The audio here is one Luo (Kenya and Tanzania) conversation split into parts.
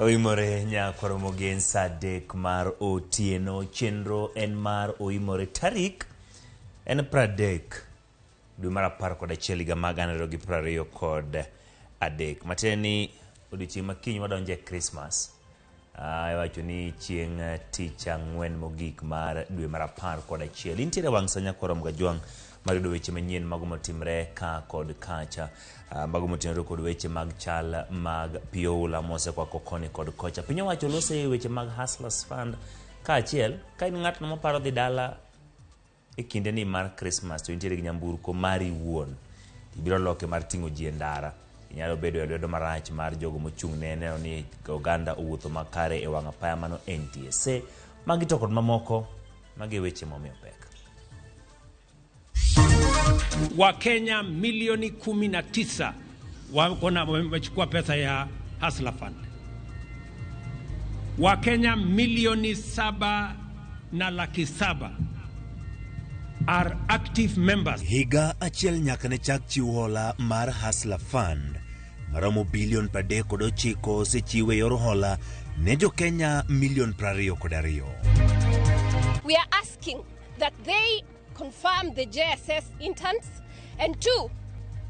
Oimore nyakwaro mogen sa 3 mar otieno. Chenro en mar Oimore tarik en 30 dwe mar 11 higa mag 2023. Matiende ni odiochieng' ma kiny wadonjo e Christmas. Iwacho ni chieng' tich ang'wen mogik mar dwe mar 11. Intiere wang' sa nyakwaro Mgajwang' mar yudo weche manyien mago motimre ka kod kacha. Mago motenore kod weche mag chal mag pi oula mosekwako koni kod kocha. Piny owacho lose e weche mag Hustlers Fund kaachiel ka in ng'atno maparo dhi dala e kindeni mar Christmas to intiere gi nyamburko mari iwuon, ibiro loke mar ting'o ji e ndara. Inyalo bedo e lwedo marach mar jogo mochung' ne neno ni oganda owuotho makare e wang' apaya mano NTSA. Magi to kod mamoko, magi e weche momiyo pek. Wakenya milioni 19 wako na wamechukua pesa ya Hustler Fund. Wakenya milioni 7 na 700,000 are active members. Higa achiel nyaka ne chak chiw hola mar Hustler Fund maromo bilion 39 osechiw e yor hola ne jo-Kenya milion 22. We are asking that they confirm the JSS interns, and two,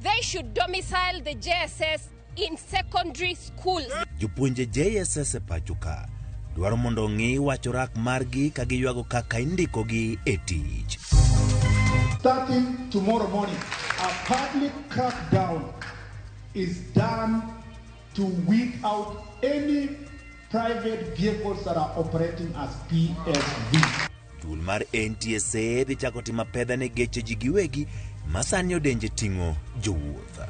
they should domicile the JSS in secondary schools. Jopuonje JSS e pacho ka dwaro mondo ong'i wach orak margi ka giywago kaka indikogi e tich. Starting tomorrow morning, a public crackdown is done to weed out any private vehicles that are operating as PSV. Duol mar NTSA dhi chako timo apedha ne geche ji giwegi ma sani odenje ting'o jowuoth.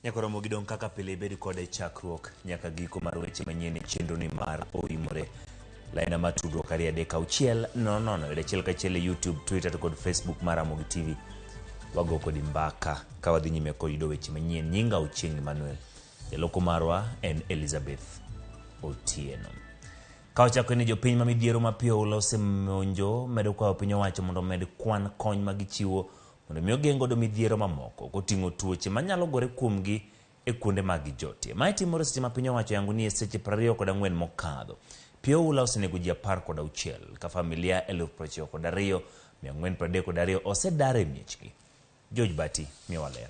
Nyakoromo gidong' kaka pile ibed kode chakruok nyaka giko mar weche manyien e chenro ni mar Oimore. Laina mar tudruok 236 00 yud achiel kachiel e YouTube, Twitter to kod Facebook mar Ramogi TV. Wago kodi mbaka ka wadhi nyime kod yudo weche manyien. Nyinga Ochieng' Emmanuel. Jaloko marwa en Elizabeth Otieno. Ka ochako ni jopiny ma midhiero mapiyo oula osemonjo medo kwayo piny owacho mondo omed kwan kony ma gichiwo mondo mi ogeng' godo midhiero mamoko koting'o tuoche manyalo gore kuomgi e kuonde ma gijotie. Mae timore seche ma piny owacho yango ni e seche 24 mokadho. Pi oula osenego ji 16 ka familia 92,432 osedar e miechgi. George Bati miyowa ler.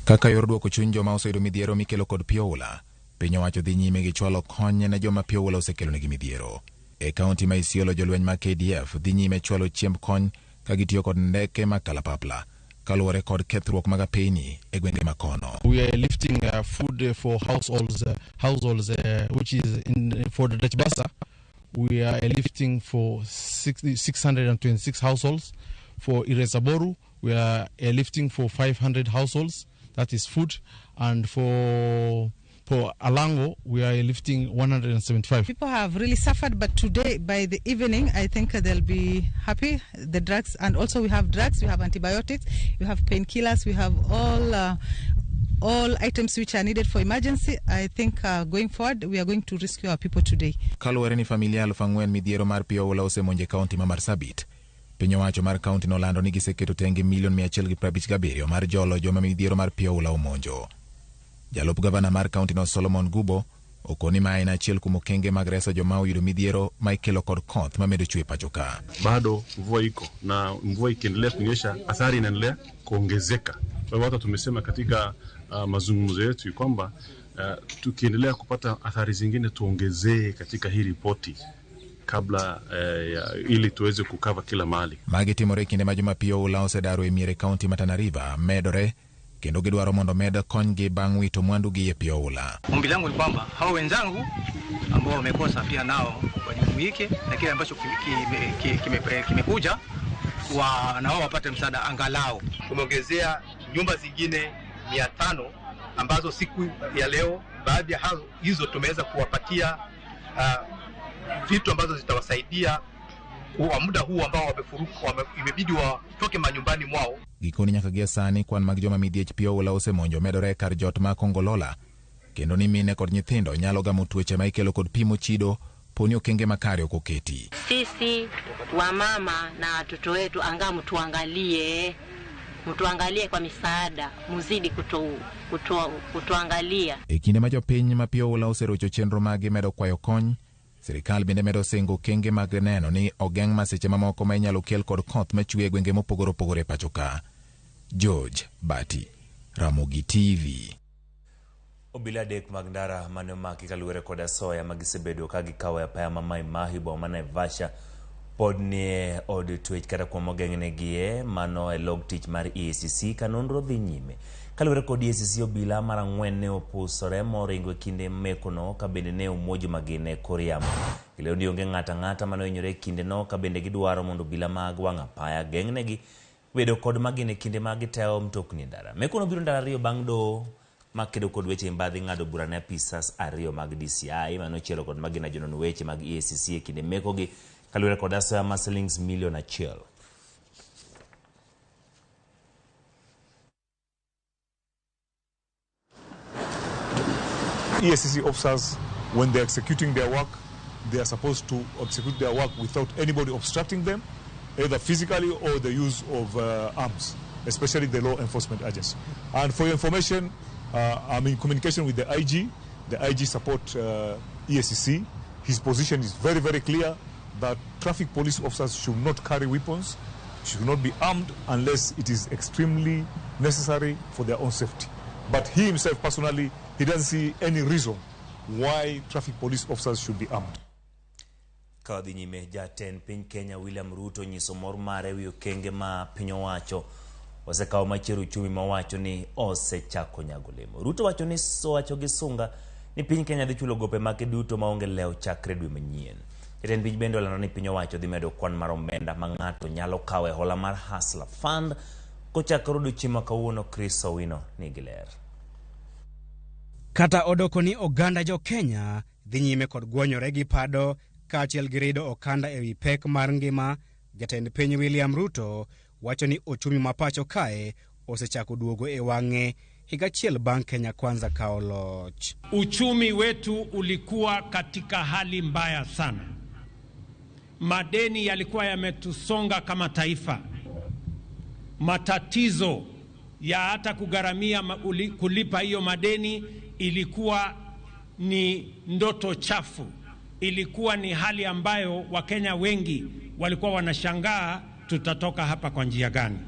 Kaka yor duoko chuny joma oseyudo midhiero mikelo kod pi oula, piny owacho dhi nyime gi chwalo kony ne joma pi oula osekelonegi midhiero. E kaunti ma Isiolo, jolweny mag KDF dhi nyime chwalo chiemb kony ka gitiyo kod ndeke mag kalapapla kaluwore kod kethruok mag apeyni e gwenge ma kono. We are lifting food for households, which is for the Dutch Bassa. We are lifting for 60, 626 households. For Iresaboru, we are lifting for 500 households. That is food. And for Alango, we are lifting 175. People have really suffered, but today, by the evening, I think they'll be happy. The drugs, and also we have drugs, we have antibiotics, we have painkillers, we have all items which are needed for emergency. I think going forward, we are going to rescue our people today. Kaluwore ni familia 4,000 midhiero mar pi oula osemonjo e kaunti ma Marsabit, piny owacho mar kaunti nolando ni giseketo tenge milion 157 mar jolo joma midhiero mar pi oula omonjo. Jalup gavana mar kaunti no Solomon Gubo okoni ma en achiel kuom okenge mag reso joma oyudo midhiero ma ikelo kod koth mamedo chwe pacho ka. Bado mvua iko na mvua ikiendelea kunyesha, athari inaendelea kuongezeka. Kwa hivyo hata tumesema katika mazungumzo yetu kwamba tukiendelea kupata athari zingine tuongezee katika hii ripoti kabla ili tuweze kucover kila mahali. Magi timore e kinde ma joma pi oula osedaro e mier e kaunti ma Tana River medore kendo gidwaro mondo med konygi bang' wito mwandugi e pi oula. Ombi langu ni kwamba hao wenzangu ambao wamekosa pia nao wajumuike na kile ambacho kimekuja na wao wapate msaada angalau. Tumeongezea nyumba zingine 500 ambazo siku ya leo baadhi ya hizo tumeweza kuwapatia vitu ambazo zitawasaidia kwa muda huu ambao wamefuruka, imebidi watoke manyumbani mwao. Gikoni nyaka gie sani kwan mag joma midhiech pi oula osemonjo medore e kar jot ma Kongolola kendo ni mine kod nyithindo nyalo gamo tuoche ma ikelo kod pi mochido poni okenge makare ok oketi. Sisi wamama na watoto wetu angamu tuangalie. Mtuangalie kwa misaada, muzidi kutuangalia. E kinde ma jopiny ma piyo oula oserocho chenro magi medo kwayo kony, sirikal bende medo singo okenge mag neno ni ogeng' masiche mamoko ma inyalo kel kod koth machwe e gwenge mopogore opogore e pacho ka. George Bati, Ramogi TV. Obila adek mag ndara mane omaki kaluwore kod asoya ma gisebedo ka gikawo e apaya ma Mai Mahiu boma ma Naivasha pod nie od twech kata kuom ogeng'negie mano e log tich mar EACC ka nonro dhi nyime. Kaluwore kod EACC obila mar ang'wen ne opusore moringo e kinde mekono ka bende ne omuojo magina e kor yamo. Gilero ni onge ng'ato ang'ata mane ohinyore e kindeno ka bende gidwaro mondo obila mag wang' apaya geng'negi bedo kod magina e kinde ma gitayo mtokni e ndara. Mekono biro ndalo ariyo bang' doho makedo kod weche mibadhi ng'ado bura ne apisas ariyo mag DCI mane ochielo kod magina jonon weche mag EACC e kinde mekogi kaluwore kod asoya mar silings milion 1. EACC officers, when they're executing their work, they are supposed to execute their work without anybody obstructing them, either physically or the use of arms, especially the law enforcement agency. And for your information, I'm in communication with the IG. The IG support EACC. His position is very, very clear that traffic police officers should not carry weapons, should not be armed unless it is extremely necessary for their own safety. But he himself personally, he doesn't see any reason why traffic police officers should be armed. Ka wadhi nyime, jatend piny Kenya William Ruto onyiso mor mare ewi okenge ma piny owacho osekawo machiero uchumi ma owacho ni osechako nyago olemo. Ruto wacho ni owacho gi sunga ni piny Kenya dhi chulo gope mage duto maonge lewo chakre dwe manyien. Jatend piny bende olando ni piny owacho dhi medo kwan mar omenda ma ng'ato nyalo kawo e hola mar Hustler Fund kochakore odiochieng' ma kawuono. Chris Owino nigi ler. Kata odoko ni oganda jo Kenya dhi nyime kod gwonyore gi pado kaachiel gi rido okanda ewi pek mar ngima, jatend piny William Ruto wacho ni ochumi ma pacho kae osechako duogo e wang'e higa achiel bang' Kenya Kwanza kawo loch. Uchumi wetu ulikuwa katika hali mbaya sana. Madeni yalikuwa yametusonga kama taifa. Matatizo ya hata kugharamia kulipa hiyo madeni ilikuwa ni ndoto chafu. Ilikuwa ni hali ambayo Wakenya wengi walikuwa wanashangaa tutatoka hapa kwa njia gani.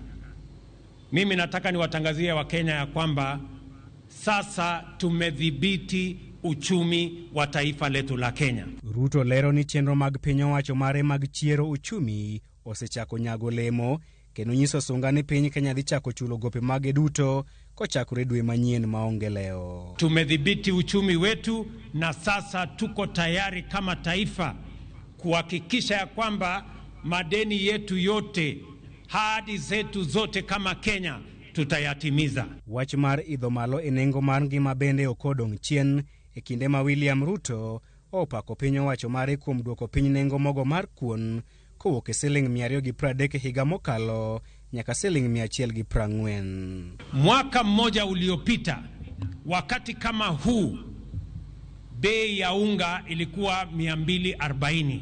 Mimi nataka niwatangazie Wakenya ya kwamba sasa tumedhibiti uchumi wa taifa letu la Kenya. Ruto lero ni chenro mag piny owacho mare mag chiero uchumi osechako nyago olemo kendo nyiso sunga ni piny Kenya dhi chako chulo gope mage duto kochakore dwe manyien maonge leo. Tumedhibiti uchumi wetu na sasa tuko tayari kama taifa kuhakikisha ya kwamba madeni yetu yote, ahadi zetu zote kama Kenya tutayatimiza. Wach mar idho malo e nengo mar ngima bende ok odong' chien e kinde ma William Ruto opako piny owacho mare kuom duoko piny nengo mogo mar kuon kowuok e siling 230 higa mokalo nyaka siling 140. Mwaka mmoja uliopita wakati kama huu bei ya unga ilikuwa 240.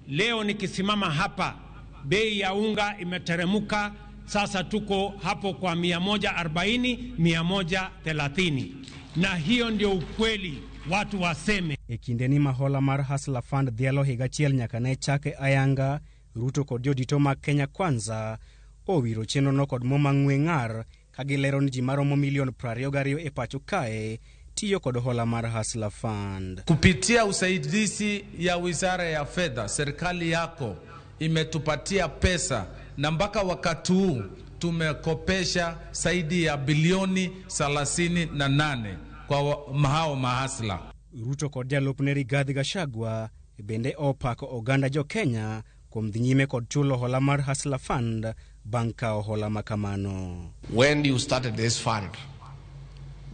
Leo nikisimama hapa bei ya unga imeteremuka, sasa tuko hapo kwa 140, 130. Na hiyo ndio ukweli watu waseme. E kinde ni mahola mar Hustler Fund dhialo higa achiel nyaka ne chake ayanga, Ruto kod jodito mag Kenya Kwanza owiro chenrono kod mo mang'we ng'ar ka gilero ni ji maromo milion 22 e pacho kae tiyo kod hola mar Hustler Fund. Kupitia usaidizi ya Wizara ya Fedha, serikali yako imetupatia pesa na mpaka wakati huu tumekopesha zaidi ya bilioni 38 kwa hao mahasla. Ruto kod jalupne Rigathi Gachagua bende opako oganda jo Kenya kuom dhi nyime kod chulo hola mar Hustler Fund bang' kawo hola makamano. When you started this fund,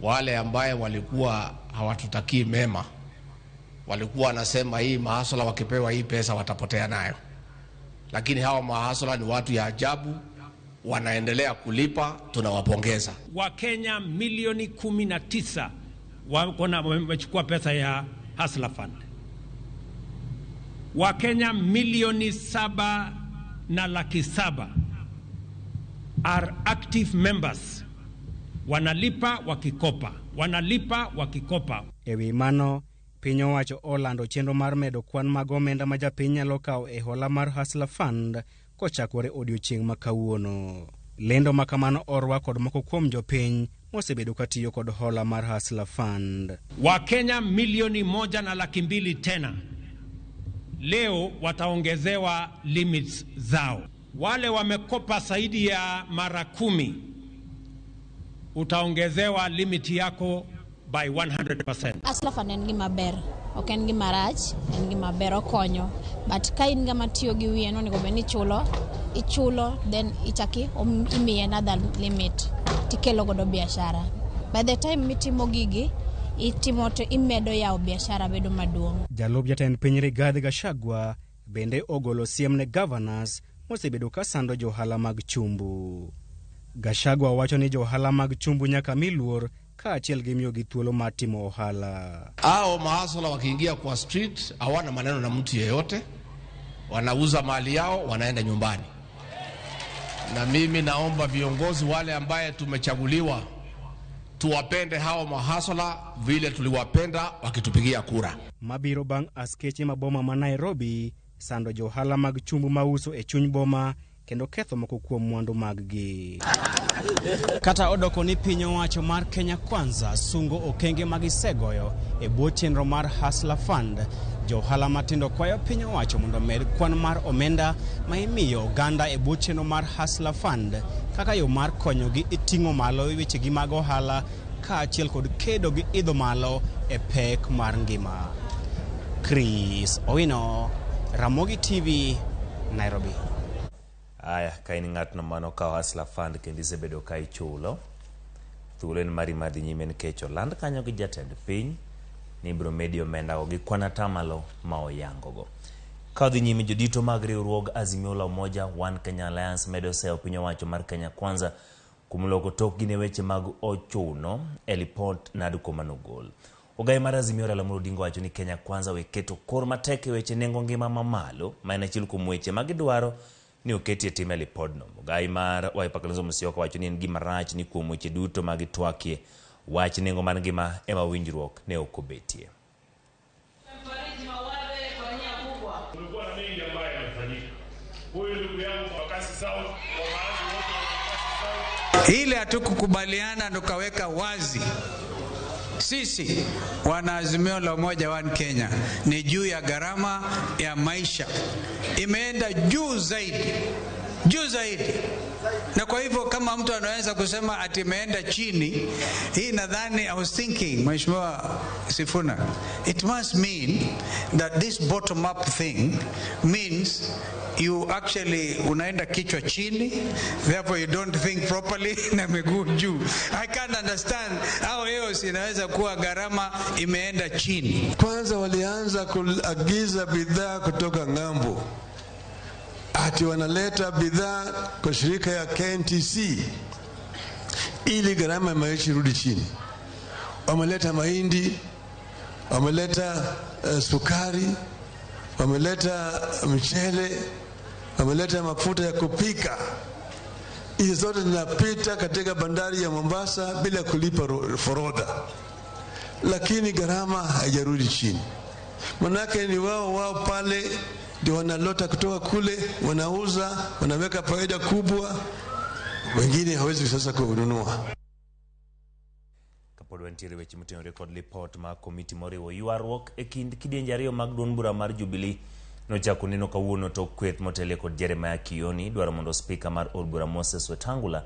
wale ambaye walikuwa hawatutakii mema walikuwa wanasema hii mahasla wakipewa hii pesa watapotea nayo, lakini hawa mahasla ni watu ya ajabu, wanaendelea kulipa, tunawapongeza. Wakenya milioni 19 wamechukua pesa ya Hustler Fund. Wakenya milioni 7 na laki 7 are active members, wanalipa wakikopa, wanalipa wakikopa. E wi mano, piny owacho olando chenro mar medo kwan mag omenda ma japiny nyalo kawo e hola mar Hustler Fund kochakore odiochieng' ma kawuono. Lendo ma kamano orwak kod moko kuom jopiny mosebedo katiyo kod hola mar Hustler Fund. Wakenya milioni 1.2 lakini tena leo wataongezewa limits zao. Wale wamekopa zaidi ya mara 10 utaongezewa limit yako by 100%. Hustler Fund en gima ber, ok en gima rach, en gima ber okonyo. But ka in ng'ama tiyo gi wiye nonego bed ni ichulo, ichulo then ichaki imiyi another limit tikelo godo biashara. By the time mitimo gigi, itimo to imedo yawo biashara bedo maduong'. Jalup jatend piny Rigathi Gachagua bende ogolo siem ne governors mosebedo ka sando johala mag chumbu. Gachagua wacho ni johala mag chumbu nyaka mi luor kaachiel gi miyogi thuolo mar timo ohala. Hao mahasla wakiingia kwa street hawana maneno na mtu yeyote, wanauza mali yao, wanaenda nyumbani. Na mimi naomba viongozi wale ambaye tumechaguliwa tuwapende hao mahasla vile tuliwapenda wakitupigia kura. Mabiro bang' askeche ma boma ma Nairobi sando johala mag chumbu mauso e chuny boma kendo ketho moko kuom mwandu maggi. Kata odoko ni piny owacho mar Kenya Kwanza sungo okenge magisegoyo e bwo chenro mar Hustler Fund, johala matindo kwayo piny owacho mondo omed kwan mar omenda ma imiyo oganda e bwo chenro mar Hustler Fund kaka yo mar konyogi e ting'o malo wechegi mag ohala kaachiel kod kedo gi idho malo e pek mar ngima. Chris Owino, Ramogi TV, Nairobi. Aya, ka in ng'atno manokawo Hustler Fund kendo isebedo ka ichulo, thuolo en mari mar dhi nyime nikech oland kanyo gi jatend piny ni ibiro medi omenda go gi kwan atamalo ma oyangogo. Ka odhi nyime jodito mag riwruog Azimio la Umoja One Kenya Alliance medo seyo piny owacho mar Kenya Kwanza kuom loko tokgi ne weche mag ochuno e lipot NADCO manogol. Ogai mar Azimio Raila Amolo Odinga wacho ni Kenya Kwanza we keto kor matek e weche nengo ngima mamalo ma en achiel kuom weche ma gidwaro ni oketie tim e lipodno. Ogai mar Wiper Kalonzo Musyoka wacho ni en gima rach ni kuom weche duto ma gitwakie wach nengo mar ngima ema winjruok ne ok obetie. Kulikuwa na mengi ambayo yamefanyika. Huyu ndugu yangu Embakasi South, wakaazi wote wa Embakasi South Ile hatukukubaliana tukaweka wazi sisi wanaazimio la umoja One Kenya ni juu ya gharama ya maisha imeenda juu zaidi, juu zaidi. Na kwa hivyo kama mtu anaweza kusema ati imeenda chini, hii nadhani, I was thinking, Mheshimiwa Sifuna, it must mean that this bottom up thing means you actually unaenda kichwa chini, therefore you don't think properly na miguu juu. I can't understand how hiyo inaweza kuwa gharama imeenda chini. Kwanza walianza kuagiza bidhaa kutoka ng'ambo, ati wanaleta bidhaa kwa shirika ya KNTC ili gharama ya maisha irudi chini. Wameleta mahindi, wameleta sukari, wameleta mchele, wameleta mafuta ya kupika. Hizi zote zinapita katika bandari ya Mombasa bila kulipa forodha, lakini gharama haijarudi chini. Manake ni wao wao pale ndio wanaleta kutoka kule, wanauza, wanaweka faida kubwa, wengine hawezi sasa kununua. Kapod wantiere weche motenore kod lipot mar komiti moriwo ywaruok e kind kidienje ariyo mag duond bura mar Jubilee nochako neno kawuono tok kweth motelie kod Jeremiah Kioni dwaro mondo spika mar od bura Moses Wetangula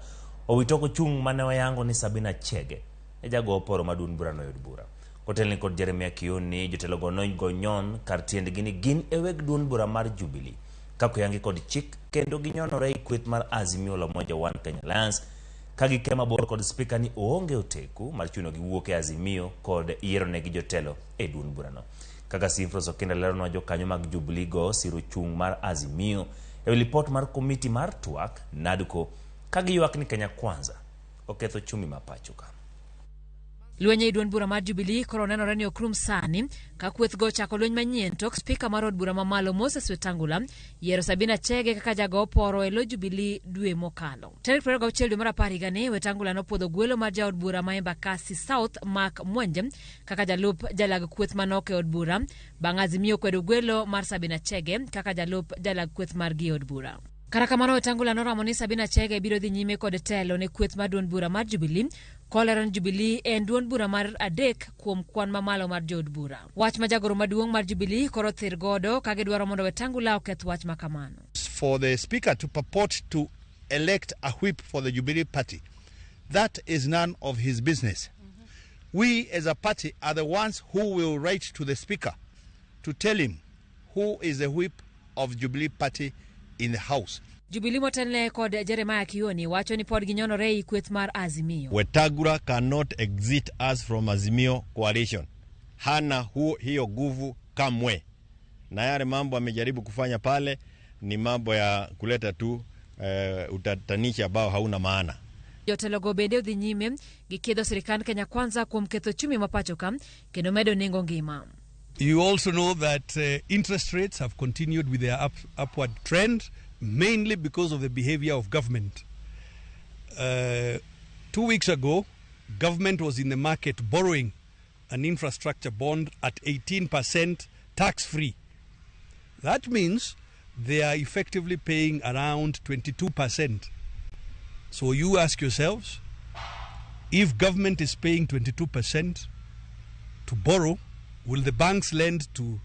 owit oko chung' mane oyango ni Sabina Chege e jago oporo mar duond burano e od bura. Kotelni kod Jeremiah Kioni, jotelogo nogo nyon kar tiendgi ni gin e weg duond bura mar Jubilee kaka oyangi kod chik kendo ginyonore e kweth mar Azimio la Umoja One Kenya Alliance ka gike mabor kod spika ni oonge oteku mar chunogi wuok e Azimio kod yieronegi jotelo e duond burano. Kaka Simfros Okinda leronwa jokanyo mag Jubilee go siro chung' mar Azimio e wi lipot mar komiti mar twak NADCO ka giywak ni Kenya Kwanza oketho chumi ma pacho ka. Lweny ei duond bura mar Jubilee koro nenore ni ok rum sani ka kwethgo ochako lweny manyien tok spika mar od bura mamalo Moses Wetangula yiero Sabina Chege kaka jago oporo e lo Jubilee dwe mokalo. Tarik 26 dwe mar apar higani, Wetangula nopuodho gwelo mar jaod bura ma Embakasi South Mark Mwenje kaka jalup jalag kweth manok e od bura bang' Azimio kwedo gwelo mar Sabina Chege kaka jalup jalag kweth margi e od bura. Kata kamano, Wetangula noramo ni Sabina Chege biro dhi nyime kod telo ne kweth mar duond bura mar Jubilee kolero ni Jubilee en duond bura mar adek kuom kwan mamalo mar jood bura. Wach ma jagoro maduong' mar Jubilee koro thir godo ka gidwaro mondo Wetangula oketh wach ma kamano. For the speaker to purport to elect a whip for the Jubilee Party, that is none of his business. We as a party are the ones who will write to the speaker to tell him who is the whip of Jubilee Party in the house. Jubilee motelne kod Jeremiah Kioni wacho ni pod ginyonore ei kweth mar Azimio. Wetangula cannot exit us from Azimio coalition. Hana huo hiyo nguvu kamwe, na yale mambo amejaribu kufanya pale ni mambo ya kuleta tu utatanishi ambao hauna maana. Jotelogo bende odhi nyime gi kidho sirikand Kenya Kwanza kuom ketho ochumi ma pacho ka kendo medo nengo ngima. You also know that interest rates have continued with their upward trend, mainly because of the behavior of government. 2 weeks ago, government was in the market borrowing an infrastructure bond at 18% tax free. That means they are effectively paying around 22%. So you ask yourselves, if government is paying 22% to borrow, will the banks lend to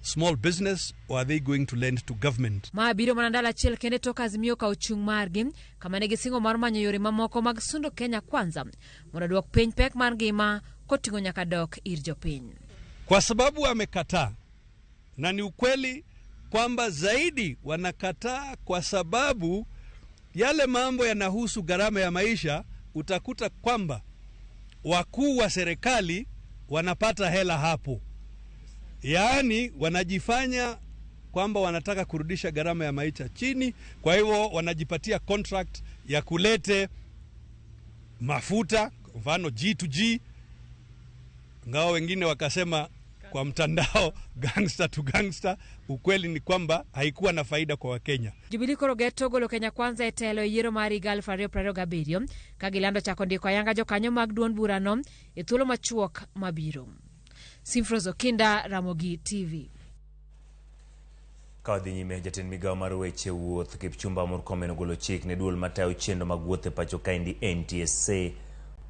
small business or are they going to lend to government? Ma biro mana ndalo achiel kende tok Azimio kawo chung' margi kama ne gisingo mar manyo yore mamoko mag sundo Kenya Kwanza mondo duok piny pek mar ngima koting'o nyaka dok ir jopiny. Kwa sababu amekataa, na ni ukweli kwamba zaidi wanakataa kwa sababu yale mambo yanahusu gharama ya maisha, utakuta kwamba wakuu wa serikali wanapata hela hapo, yaani wanajifanya kwamba wanataka kurudisha gharama ya maisha chini, kwa hivyo wanajipatia contract ya kulete mafuta, kwa mfano G2G, ingawa wengine wakasema kwa mtandao gangster to gangster. Ukweli ni kwamba haikuwa na faida kwa Wakenya. Jubilee koro geto golo Kenya Kwanza e telo e yiero mar higa 2027 ka gilando chako ndiko ayanga jokanyo mag duond burano e thuolo machuok mabiro. Simfros Okinda, Ramogi TV. Ka wadhi nyime, jatend migawo mar weche wuoth Kipchumba Murkomen ogolo chik ne duol matayo chenro mag wuoth e pacho kaendi NTSA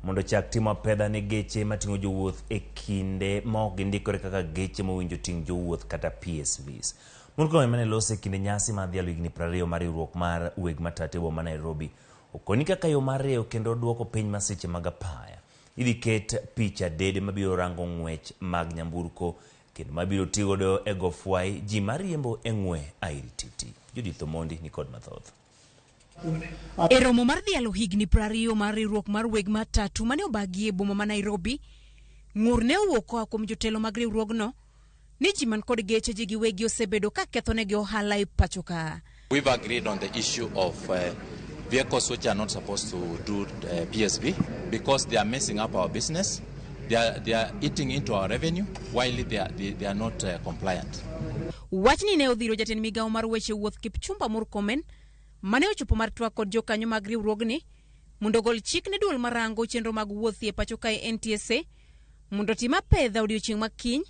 mondo ochak timo apedha ne geche mating'o jowuoth e kinde ma ok gindikore kaka geche mowinjo ting' jowuoth kata PSVs. Murkomen mane loso e kinde nyasi mar dhialo higni 20 mar riwruok mar weg matatu e boma ma Nairobi okoni kaka yo mar rieyo kendo duoko piny masiche mag apaya. Idhi ket picha dede mabiro rango ng'wech mag nyamburko kendo mabiro tigodo e go fwai ji mariembo e ng'we airititi. Judith Omondi ni kod mathoth. E romo mar dhialo higni 20 mar riwruok mar weg matatu mane obagi e boma ma Nairobi, ng'ur ne owuok koa kuom jotelo mag riwruogno ni ji man kod geche ji giwegi osebedo ka kethonegi ohala e pacho ka. We've agreed on the issue of vehicles which are not supposed to do PSV because they are messing up our business. They are eating into our revenue while they are not compliant. Wachni ne odhiro jatend migawo mar weche wuoth Kipchumba Murkomen mane ochopo mar twak kod jokanyo mag riwruogni mondo ogol chik ne duol marango chenro mag wuoth e pacho kae NTSA mondo otim apedha odiochieng' ma kiny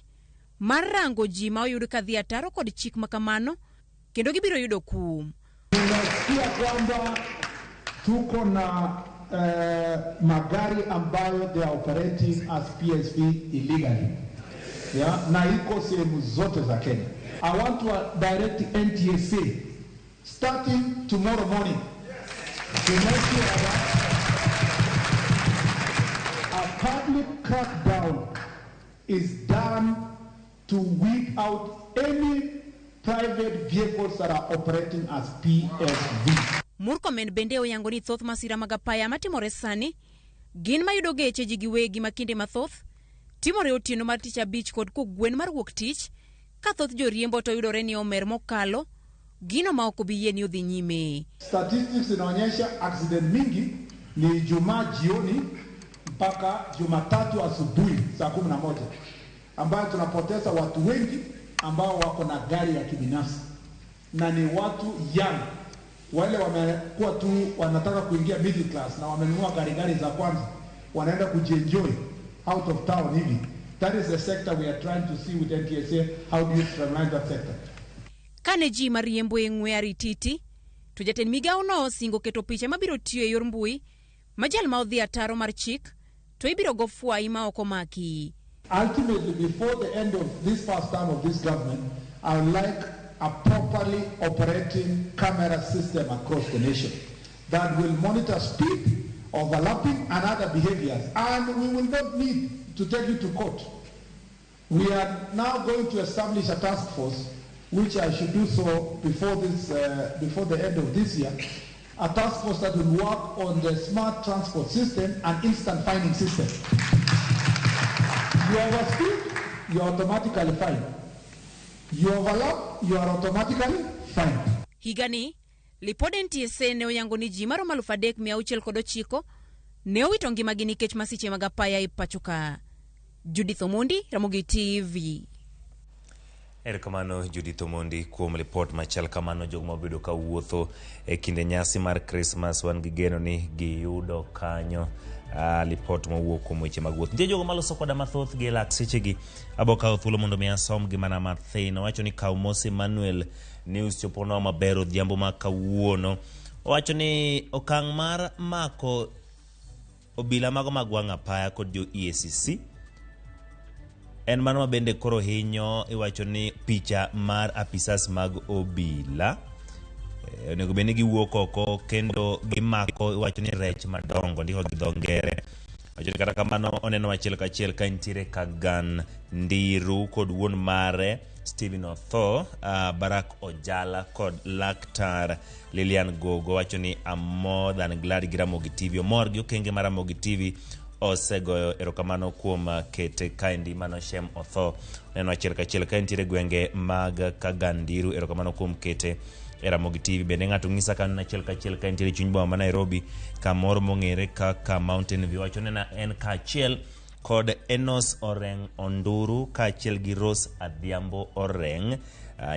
mar rango ji ma oyud ka dhi ataro kod chik ma kamano kendo gibiro yudo kum. Tunasikia kwamba tuko na magari ambayo they are operating as PSV illegally, yeah? Na iko sehemu zote za Kenya. I want to direct NTSA starting tomorrow morning to make sure that a public crackdown is done to weed out any private vehicles that are operating as PSV. Murkomen bende oyango ni thoth masira mag apaya matimore sani gin mayudo geche ji giwegi ma kinde mathoth timore otieno mar tich abich kod kogwen mar wuok tich ka thoth joriembo to yudore ni omer mokalo gino ma ok obi yie ni odhi nyime. Statistics inaonyesha accident mingi ni Ijumaa jioni mpaka Jumatatu asubuhi saa 11, ambayo tunapoteza watu wengi ambao wako na gari ya kibinafsi na ni watu young, wale wamekuwa tu wanataka kuingia middle class na wamenunua gari gari za kwanza, wanaenda kujienjoy out of town hivi. That is the sector we are trying to see with NTSA. How do you streamline that sector? Kane ji mariembo e ng'we arititi, to jatend migawo no osingo keto picha mabiro tiyo e yor mbui ma jal ma odhi ataro mar chik to ibiro go fwai ma ok omaki. Ultimately, before the end of this first term of this government, I would like a properly operating camera system across the nation that will monitor speed, overlapping, and other behaviors. And we will not need to take you to court. We are now going to establish a task force, which I should do so before the end of this year, a task force that will work on the smart transport system and instant fining system. You overspeed, you are automatically fined. You overlap, you are automatically fined. Higani, lipod NTSA ne oyango ni ji maromo 3609 ne owito ngimagi nikech masiche mag apaya e pacho ka. Judith Omondi, Ramogi TV. Erokamano Judith Omondi kuom lipot machal kamano. Jogo mabedo ka wuotho e kinde nyasi mar Christmas wan gi geno ni giyudo kanyo lipot mowuok kuom weche mag wuoth. Nitie jogo maloso koda mathoth gi lak sechegi. Abo kawo thuolo mondo mi asom gi mana mathin. Owacho ni kaw mos Emmanuel News choponwa maber odhiambo ma kawuono. Owacho ni okang' mar mako obila mago mag wang' apaya kod jo EACC en mano ma bende koro hinyo. Iwacho ni picha mar apisas mag obila onego bed ni giwuok oko kendo gimako, iwacho ni rech madongo, ndiko gi dho ngere. Wacho ni kata kamano oneno achiel kachiel ka nitiere Kagan Ndiru kod wuon mare Stephen Otho, Barack Ojala kod Laktar Lilian Gogo. Wacho ni I'm more than glad gi Ramogi TV, omor gi okenge mar Ramogi TV osegoyo erokamano kuom kete kaendi. Mano Shem Otho neno achiel kachiel ka nitiere gwenge mag Kagandiru, erokamano kuom kete e Ramogi TV. Bende ng'ato ng'isa ka achiel kachiel ka nitiere chuny boma ma Nairobi kamoro mong'ere kaka Mountain View. Wacho ni en kaachiel kod Enos Oreng Onduru kaachiel gi Rose Adhiambo Oreng,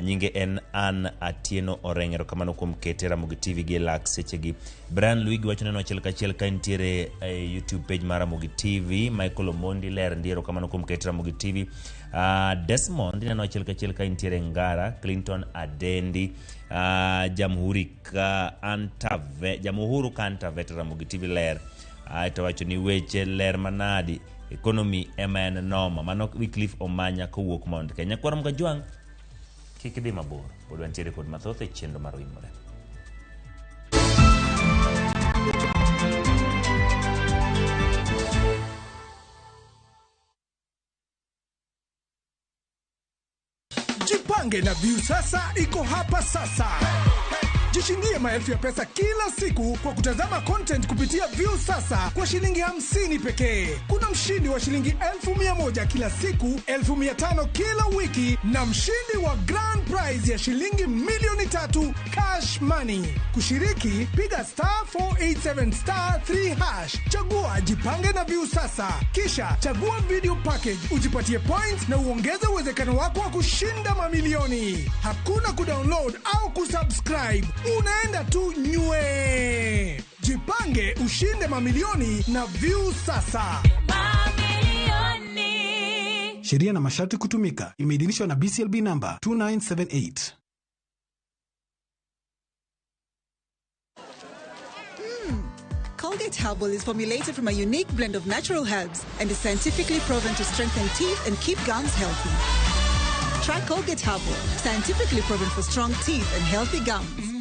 nyinge en Ann Atieno Oreng. Erokamano kuom kete Ramogi TV gi lak sechegi. Brian Luigi wacho neno achiel kachiel ka nitiere e YouTube page mar Ramogi TV. Michael Omondi ler ndi, erokamano kuom kete Ramogi TV. Desmond neno achiel kachiel ka nitiere Ngara. Clinton Adendi, Jamhuri ka Antave, Jamuhuru ka Antavet, Ramogi TV ler. To wacho ni weche ler manadi, economy ema en noma. Mano Wycliffe Omanya kowuok Mount Kenya. Kwaro Mkajwang', kik idhi mabor, pod wantiere kod mathoth e chenro mar Oimore. Jipange na Viusasa iko hapa sasa. Jishindie maelfu ya pesa kila siku kwa kutazama content kupitia Viusasa kwa shilingi 50 pekee. Kuna mshindi wa shilingi 1,100 kila siku, 500 kila wiki na mshindi wa grand prize ya shilingi 3,000,000 cash money. Kushiriki, piga *487*3#. Chagua Jipange na Viusasa. Kisha chagua video package, ujipatie points na uongeze uwezekano wako wa kushinda mamilioni. Hakuna kudownload au kusubscribe. Unaenda tu nywe. Jipange ushinde mamilioni na Viusasa. Mamilioni. Sheria na masharti kutumika. Imeidhinishwa na BCLB number 2978. Colgate Herbal is formulated from a unique blend of natural herbs and is scientifically proven to strengthen teeth and keep gums healthy. Try Colgate Herbal, scientifically proven for strong teeth and healthy gums.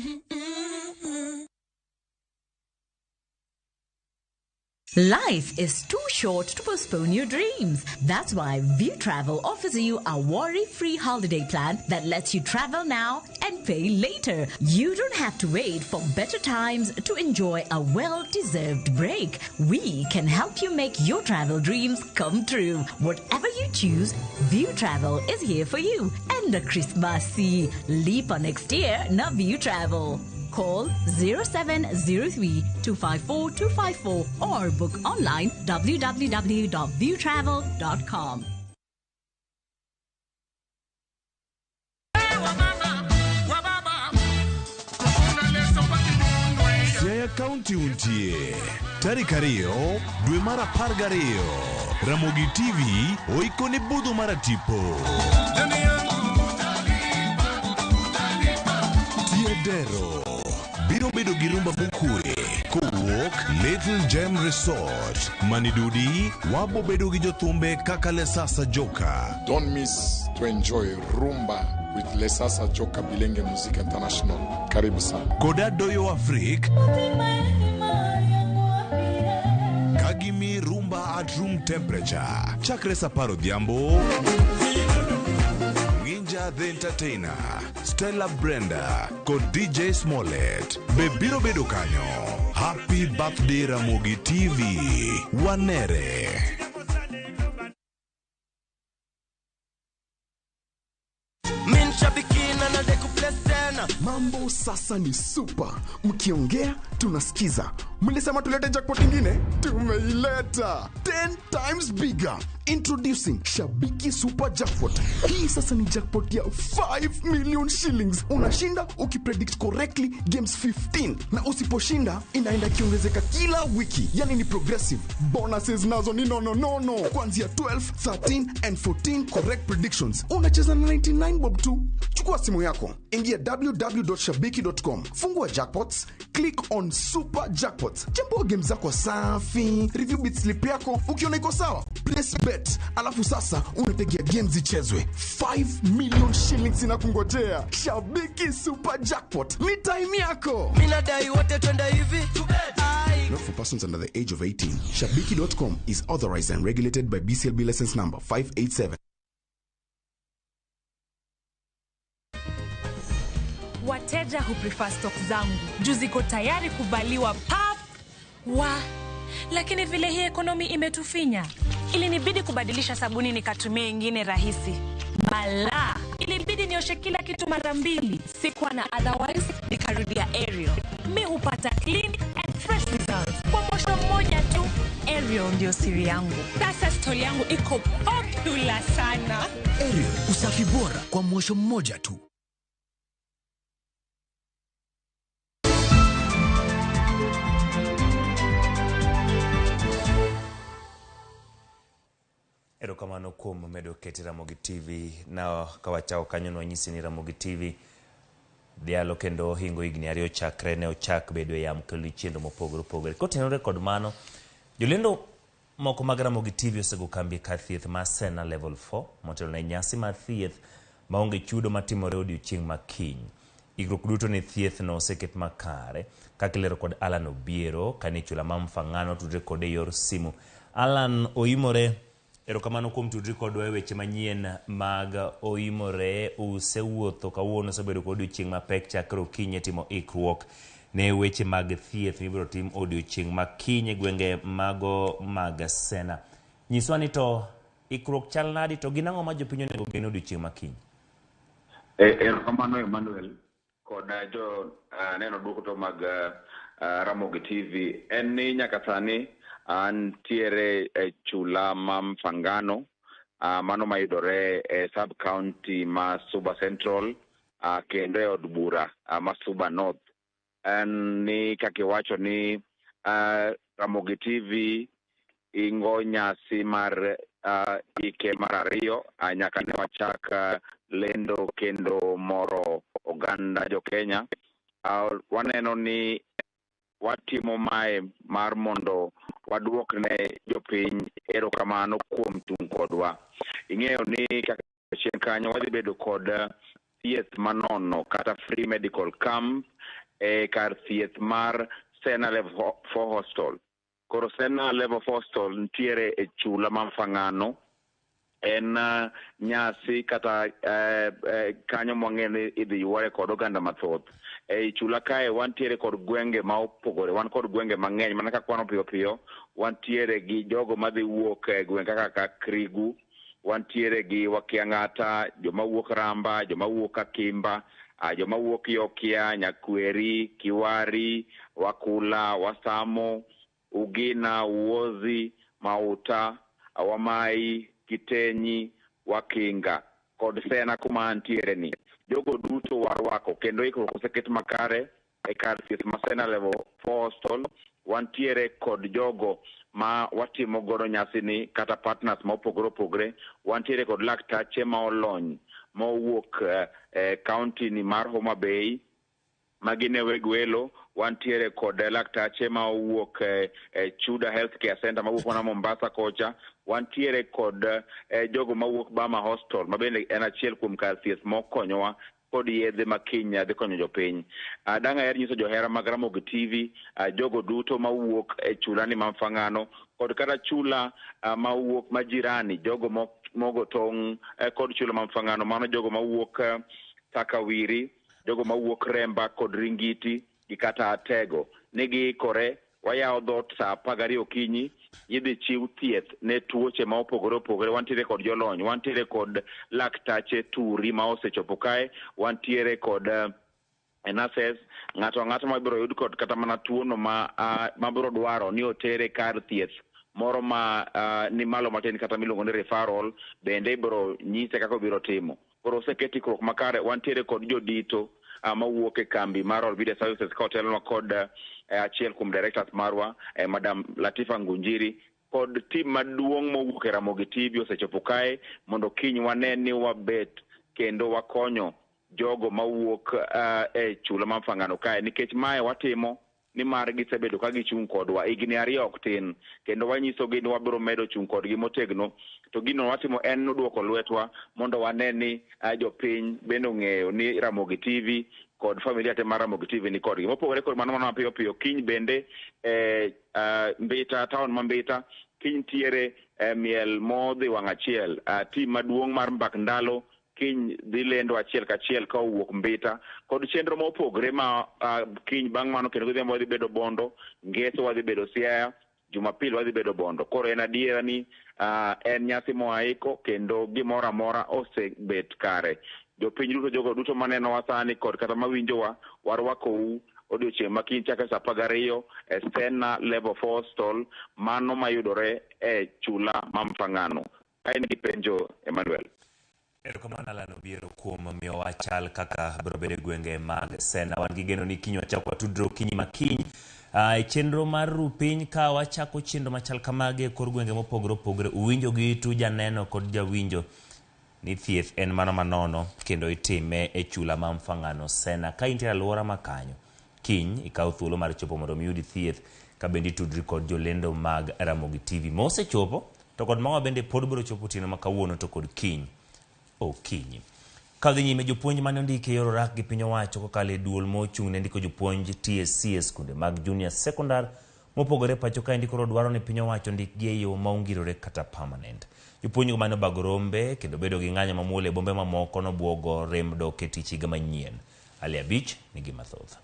Life is too short to postpone your dreams. That's why View Travel offers you a worry-free holiday plan that lets you travel now and pay later. You don't have to wait for better times to enjoy a well-deserved break. We can help you make your travel dreams come true. Whatever you choose, View Travel is here for you. And the Christmas leap on next year, now View Travel. Call 0703 254 254 or book online www.viewtravel.com. Siaya County untie tarik 2 dwe mar 12 Ramogi TV oikone budho mar tipo Tiedero biro bedo gi rumba mokwe kowuok Little Gem Resort Manidudi wabo bedo gi jothumbe kaka Lesasa Joka. Don't miss to enjoy rumba with Lesasa Joka Bilenge Music International. Karibu sana. Koda Doyo Afrik Kagimi rumba at room temperature chakre saa 10 odhiambo. Ninja the Entertainer, Stella Brenda kod DJ Smollett be biro bedo kanyo. Happy birthday Ramogi TV. Wanere. Mambo sasa ni super. Mkiongea tunasikiza. Mlisema tulete jackpot ingine? Tumeileta. 10 times bigger. Introducing Shabiki Super Jackpot. Hii sasa ni jackpot ya 5 million shillings. Unashinda ukipredict correctly games 15. Na usiposhinda inaenda kiongezeka kila wiki. Yani ni progressive. Bonuses nazo ni no. Kuanzia 12, 13 and 14 correct predictions. Unacheza na 99 bob tu. Chukua simu yako. Ingia www.shabiki.com. Fungua jackpots, click on Super Jackpots. Chambua game zako safi, review bit slip yako, ukiona iko sawa, place bet. Alafu sasa unategea games zichezwe. 5 million shillings inakungojea. Shabiki Super Jackpot. Ni time yako. Mimi nadai wote twende hivi. Not for persons under the age of 18. Shabiki.com is authorized and regulated by BCLB license number 587. Wateja who prefer stock zangu juu ziko tayari kuvaliwa pap wa, lakini vile hii ekonomi imetufinya, ilinibidi kubadilisha sabuni nikatumia ingine rahisi. Bala, ilibidi nioshe kila kitu mara mbili, sikuwa na otherwise, nikarudia Ariel. Mi hupata clean and fresh results kwa mosho mmoja tu. Ariel ndio siri yangu. Sasa story yangu iko popular sana. Ariel, usafi bora kwa mosho mmoja tu. Erokamano kuom medo keti Ramogi TV na kawachako kanyo nwanyisi ni Ramogi TV dhialo kendo hingo higni 2 chakre ne ochak bedo e yamo kelo chenro mopogore opogore. Kotenore kod mano, jolendo moko mag Ramogi TV osego kambi kar thieth mar Sena Level 4 motelo ne nyasi mar thieth maonge chudo matimore odiochieng' ma kiny. Ikruok duto ne thieth no oseket makare kaka ilero kod Alan Obiero kane chula ma Mfangano tudre kode e yor simu. Alan Oimore, erokamano kuom tudri kodwa e weche manyien mag Oimore. Usewuotho kawuono, osebedo kod odiochieng' mapek chakre okinyi timo ikruok ne weche mag thieth mibiro tim odiochieng' ma kiny e gwenge mago mag Sena. Nyiswa ni to ikruok chal nadi to gin ang'o ma jopiny onego gen odiochieng' ma kiny? Erokamano Emmanuel kod jo neno duto mag Ramogi TV. En ni nyaka sani antiere e chula ma Mfangano, mano mayudore e sub county ma Suba Central, kendo e od bura ma Suba North. En ni kaka iwacho ni Ramogi TV ingo nyasi mar ike mar 2 nyaka ne wachak lendo kendo moro oganda jo Kenya. Waneno ni watimo mae mar mondo waduok ne jopiny erokamano kuom chung' kodwa. Ing'eyo ni kaka chien kanyo wadhi bedo kod thieth manono kata free medical camp e kar thieth mar Sena Level 4 Hostel. Koro Sena Level 4 Hostel nitiere e chula ma Mfangano. En nyasi kata kanyo mwang'eyo ni idhi yuore kod oganda mathoth. Ei chula kae wantiere kod gwenge ma opogore, wan kod gwenge mang'eny mana ka kwano piyo piyo, wantiere gi jogo madhi wuok e gwenge kaka Krigu, wantiere gi Wakiang'ata, joma wuok Ramba, joma wuok Akimba, Joma wuok Yokia, Nyakweri, Kiwari, Wakula, Wasamo, Ugina, Uozi, Mauta, Wamai, Kitenyi, Wakinga kod Sena kuma antiere ni. Jogo duto warwako kendo ikruok oseket makare e kar thieth ma Sena level 4 hostel. Wantiere kod jogo ma watimo godo nyasini kata partners ma opogore opogore. Wantiere kod laktache ma olony mowuok e county ni mar Homa Bay ma gin e weg welo. Wantiere kod laktache ma owuok e Chuda Healthcare Center mawuok mana Mombasa kocha. Wantiere kod jogo mawuok Bama Hospital ma bende en achiel kuom kar thieth mokonyowa kod yedhe ma kiny dhi konyo jopiny. Dang' aher nyiso johera mag Ramogi TV, jogo duto mawuok e chula ni ma Mfangano kod kata chula mawuok majirani, jogo mogo tong' kod chula ma Mfangano, mano jogo mawuok Takawiri, jogo mawuok Remba kod Ringiti gi kata Atego, ni giikore. Wayawo dhoot saa 12 okinyi, idhi chiw thieth ne tuoche ma opogore opogore. Wantiere kod jolony, wantiere kod laktache turi ma osechopo kae, wantiere kod nurses. Ng'ato ang'ata ma ibiro yud kod kata mana tuono ma mabiro dwaro ni otere kar thieth moro ma ni malo matin kata miluongo ni referral, bende ibiro nyise kaka obiro timo. Koro oseket ikruok makare. Wantiere kod jodito mawuok e kambi mar All Media Services ka otelonwa kod achiel kuom directors marwa, Madam Latifa Ngunjiri, kod tim maduong' mowuok e Ramogi TV osechopo kae mondo kiny wane ni wabet kendo wakonyo jogo mawuok e chula ma Mfangano kae, nikech mae watimo nimar gisebedo ka gichung' kodwa higni 2 ok tin, kendo wanyisogi ni wabiro medo chung' kodgi motegno. To gino watimo en duoko lwetwa mondo wane ni jopiny bende ong'eyo ni Ramogi TV kod familia te mar Ramogi TV ni kodgi. Mopogore kod mano, mana mapiyo piyo, kiny bende Mbita, town ma Mbita, kiny ntiere miel modhi wang' achiel. Tim maduong' mar Mbak Ndalo kiny dhi lendo achiel kachiel ka owuok Mbita kod chenro mopogore ma kiny. Bang' mano kendo godhiambo wadhi bedo Bondo, Ngeso wadhi bedo Siaya, Jumapil wadhi bedo Bondo. Koro en adiera ni en nyasi moaiko kendo gimoro amora osebet kare. Jopiny duto, jogo duto manenowa sani kod kata mawinjowa, warwakou odiochieng' ma kiny chakre saa 12 e Sena level 4 stall mano mayudore e chula ma Mfangano. Ka in gi penjo, Emmanuel. Erokamano Alan Obiero kuom miyowa chal kaka biro bedo e gwenge mag Sena. Wan gi geno ni kiny wachako watudre okinyi ma kiny e chenro mar ru piny ka wachako chenro machal kamagi e kor gwenge mopogore opogore. Uwinjo gi itu janeno kod jawinjo ni thieth en mano manono kendo itime e chula ma Mfangano Sena. Ka intie alwora ma kanyo, kiny ikaw thuolo mar chopo mondo mi iyud thieth ka bende itudri kod jolendo mag Ramogi TV mosechopo to kod mawa bende pod biro chopo otieno ma kawuono to kod kiny okinyi. Ka dhi nyime, jopuonj mane ondiki e yor orak gi piny owacho kokalo e duol mochung' ne ndiko jopuonj TSC e skunde mag junior secondary mopogore pacho kaendi koro dwaro ni piny owacho ndikgi e yo ma ongirore kata permanent. Jopuonjgo mane obago rombe kendo bedo gi ng'anyo mamuol e bombe mamoko nobuogo rem dok e tich higa manyien. Ali Abich nigi mathoth.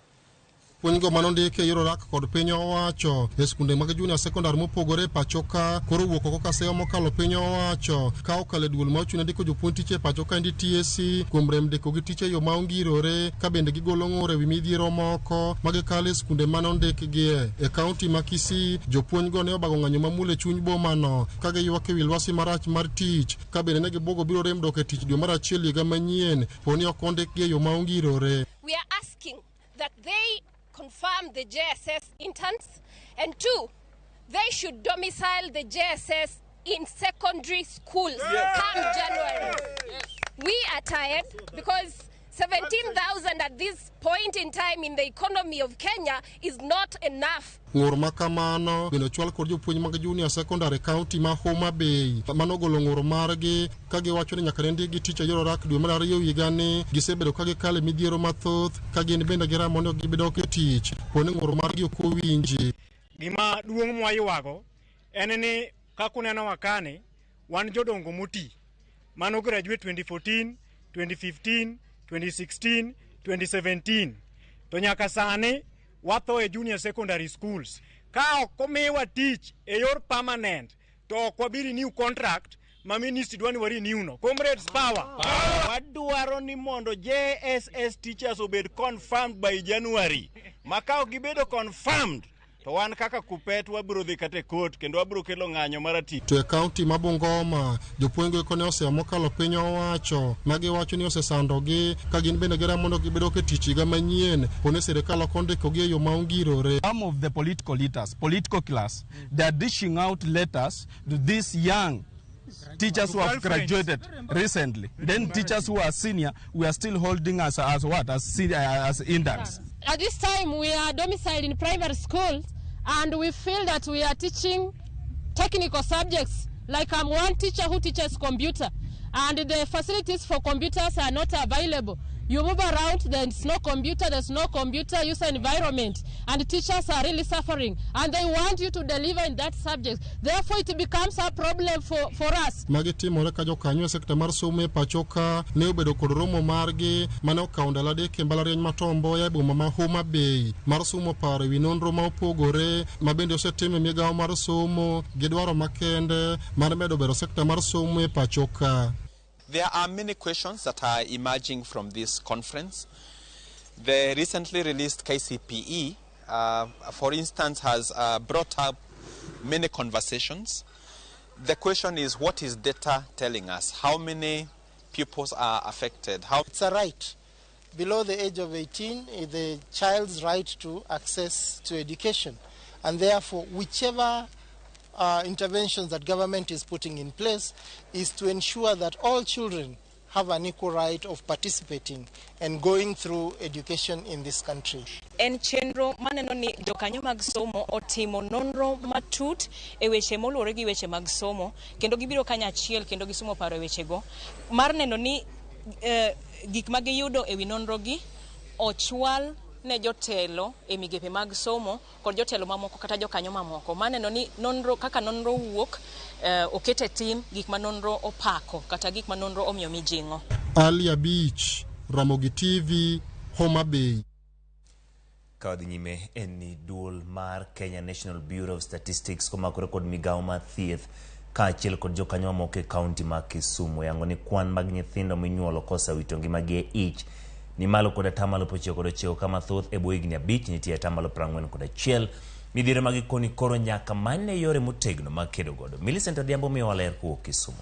Puonjgo manondiki e yor orak kod piny owacho e skunde mag junior secondary mopogore pacho ka koro wuok oko ka seyo mokalo piny owacho ka okalo e duol ma ochung' ne ndiko jopuonj tich e pacho kaendi TSC kuom rem ndiko gi tich e yo ma ongirore ka bende gigolo ng'ur e wi midhiero moko ma gikalo e skunde mane ondikgie. E kaunti ma Kisii, jopuonjgo ne obago ng'anyo mamuol e chuny bomano ka giywak e wi lwasi marach mar tich ka bende ne gibuogo biro rem dok e tich dwe mar achiel higa manyien po ni ok ondikgi e yo ma ongirore. We are asking that they confirm the JSS interns, and 2, they should domicile the JSS in secondary schools come January. We are tired because 17,000 at this point in time in the economy of Kenya is not enough. Ng'ur ma kamano bende ochwal kod jopuonj mag junior secondary county ma Homa Bay manogolo ng'ur margi ka giwacho ni nyaka ne ndikgi tich e yor orak dwe mar 2 higani gisebedo ka gikalo e midhiero mathoth ka gin bende giramo ni ok gibi dok e tich po ni ng'ur margi ok owinji. Gima duong' mwaywago en ni kaka unenowa kani, wan jodongo moti mano graduate 2014, 2015, 2016, 2017 to nyaka sani watho e junior secondary schools. Ka ok omiwa tich e yor permanent to ok wabi renew contract ma ministry dwa ni wa renew no. Comrades, power. Wadwaro ni mondo JSS teachers obed confirmed by January. Ma ka ok gibedo confirmed, to wan kaka KUPPET wabiro dhi kata e court kendo wabiro kelo ng'anyo maratich. To e kaunti ma Bungoma, jopuonj go ne osea mokalo piny owacho ma giwacho ni osesandogi ka gin bende giramo mondo gibedo e tich higa manyien pone sirikal ok ondikogi e yo ma ongirore. Some of the political leaders, political class, they are dishing out letters to these young teachers who have graduated recently. Then teachers who are senior, we are still holding as what? As senior, as interns. At this time, we are domiciled in primary schools, and we feel that we are teaching technical subjects. Like I'm one teacher who teaches computer, and the facilities for computers are not available. You move around, there's no computer, there's no computer user environment, and teachers are really suffering, and they want you to deliver in that subject. Therefore, it becomes a problem for us. Magi timore ka jokanyo e sekta mar somo e pacho ka ne obedo kod romo margi mane okawo ndalo 3 e mbalariany ma Tom Mboya e boma ma Homa Bay mar sumo paro ewi nonro ma opogore ma bende osetim e migawo mar somo gi dwaro makende mar medo bero sekta mar somo e pacho ka. There are many questions that are emerging from this conference. The recently released KCPE, for instance, has brought up many conversations. The question is, what is data telling us? How many pupils are affected? How It's a right. Below the age of 18, is the child's right to access to education. And therefore, whichever interventions that government is putting in place is to ensure that all children have an equal right of participating and going through education in this country. En chenro maneno ni jokanyo mag somo otimo nonro matut e weche moluwore gi weche mag somo kendo gibiro kanyachiel kendo gisumo paro e wechego mar neno ni gik ma giyudo e wi nonro gi ochwal ne jotelo e migepe mag somo kod jotelo mamoko kata jokanyo mamoko maneno ni nonro kaka nonro wuok oket e tim gik ma nonro opako kata gik ma nonro omiyo mijing'o. Ali Abich, Ramogi TV, Homa Bay. Ka wadhi nyime en ni duol mar Kenya National Bureau of Statistics komakore kod migawo mar thieth kaachiel kod jokanyo mamoko e kaunti ma Kisumu yango ni kwan mag nyithindo minyuolo kosewito ngimagi e ich ni malo kod 99% kama thoth e bwo higni 5 nitie 41%. Midhiero mag gikoni koro nyaka manyne yore motegno mag kedo godo. Millicent Adhiambo miyowa ler kowuok Kisumu.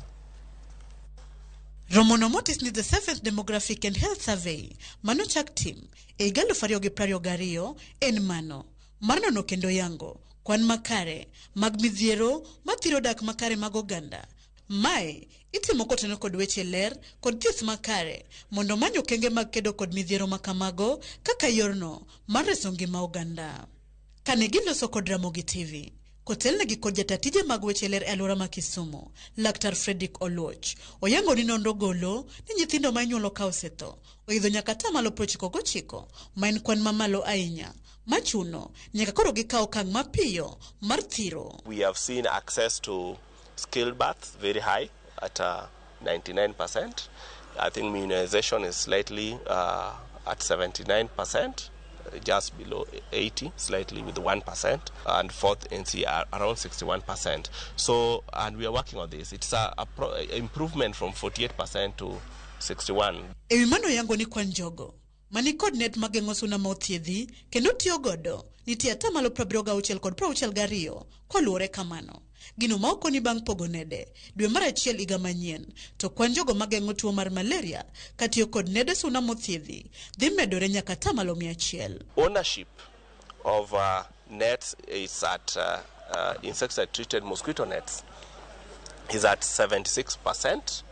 Romono motis ni the 7th Demographic and Health Survey manochak tim e higa 2022 en mano mar nono kendo yango kwan makare mag midhiero mathiro dak makare mag oganda. Mae itimo kotenore kod weche ler kod thieth makare mondo omany okenge mag kedo kod midhiero makamago kaka yorno mar reso ngima oganda. Kane giloso kod Ramogi TV, kotelnegi kod jata tije mag weche ler e alwora ma Kisumu, Laktar Fredrick Oluoch, oyango ni nonro golo ni nyithindo ma inyuolo ka osetho oidho nyaka 99%, ma en kwan mamalo ahinya machuno nyaka koro gikaw okang' mapiyo mar thiro. We have seen access to skilled births very high at 99%. I think immunization is slightly at 79%, just below 80, slightly with 1%, and fourth NC are around 61%. So, and we are working on this. It's a improvement from 48% to 61. Ewi mano yango ni kwan jogo mani kod net mageng'o suna ma othiedhi kendo tiyo godo nitie 76 kod 62 koluwore kamano. Gino ma okoni bang' pogo nede dwe mar 1 higa manyien to kwan jogo mageng'o tuo mar malaria katiyo kod nede suna mothiedhi dhi medore nyaka 100%. Ownership of nets is at insecticide treated mosquito nets is at 76%.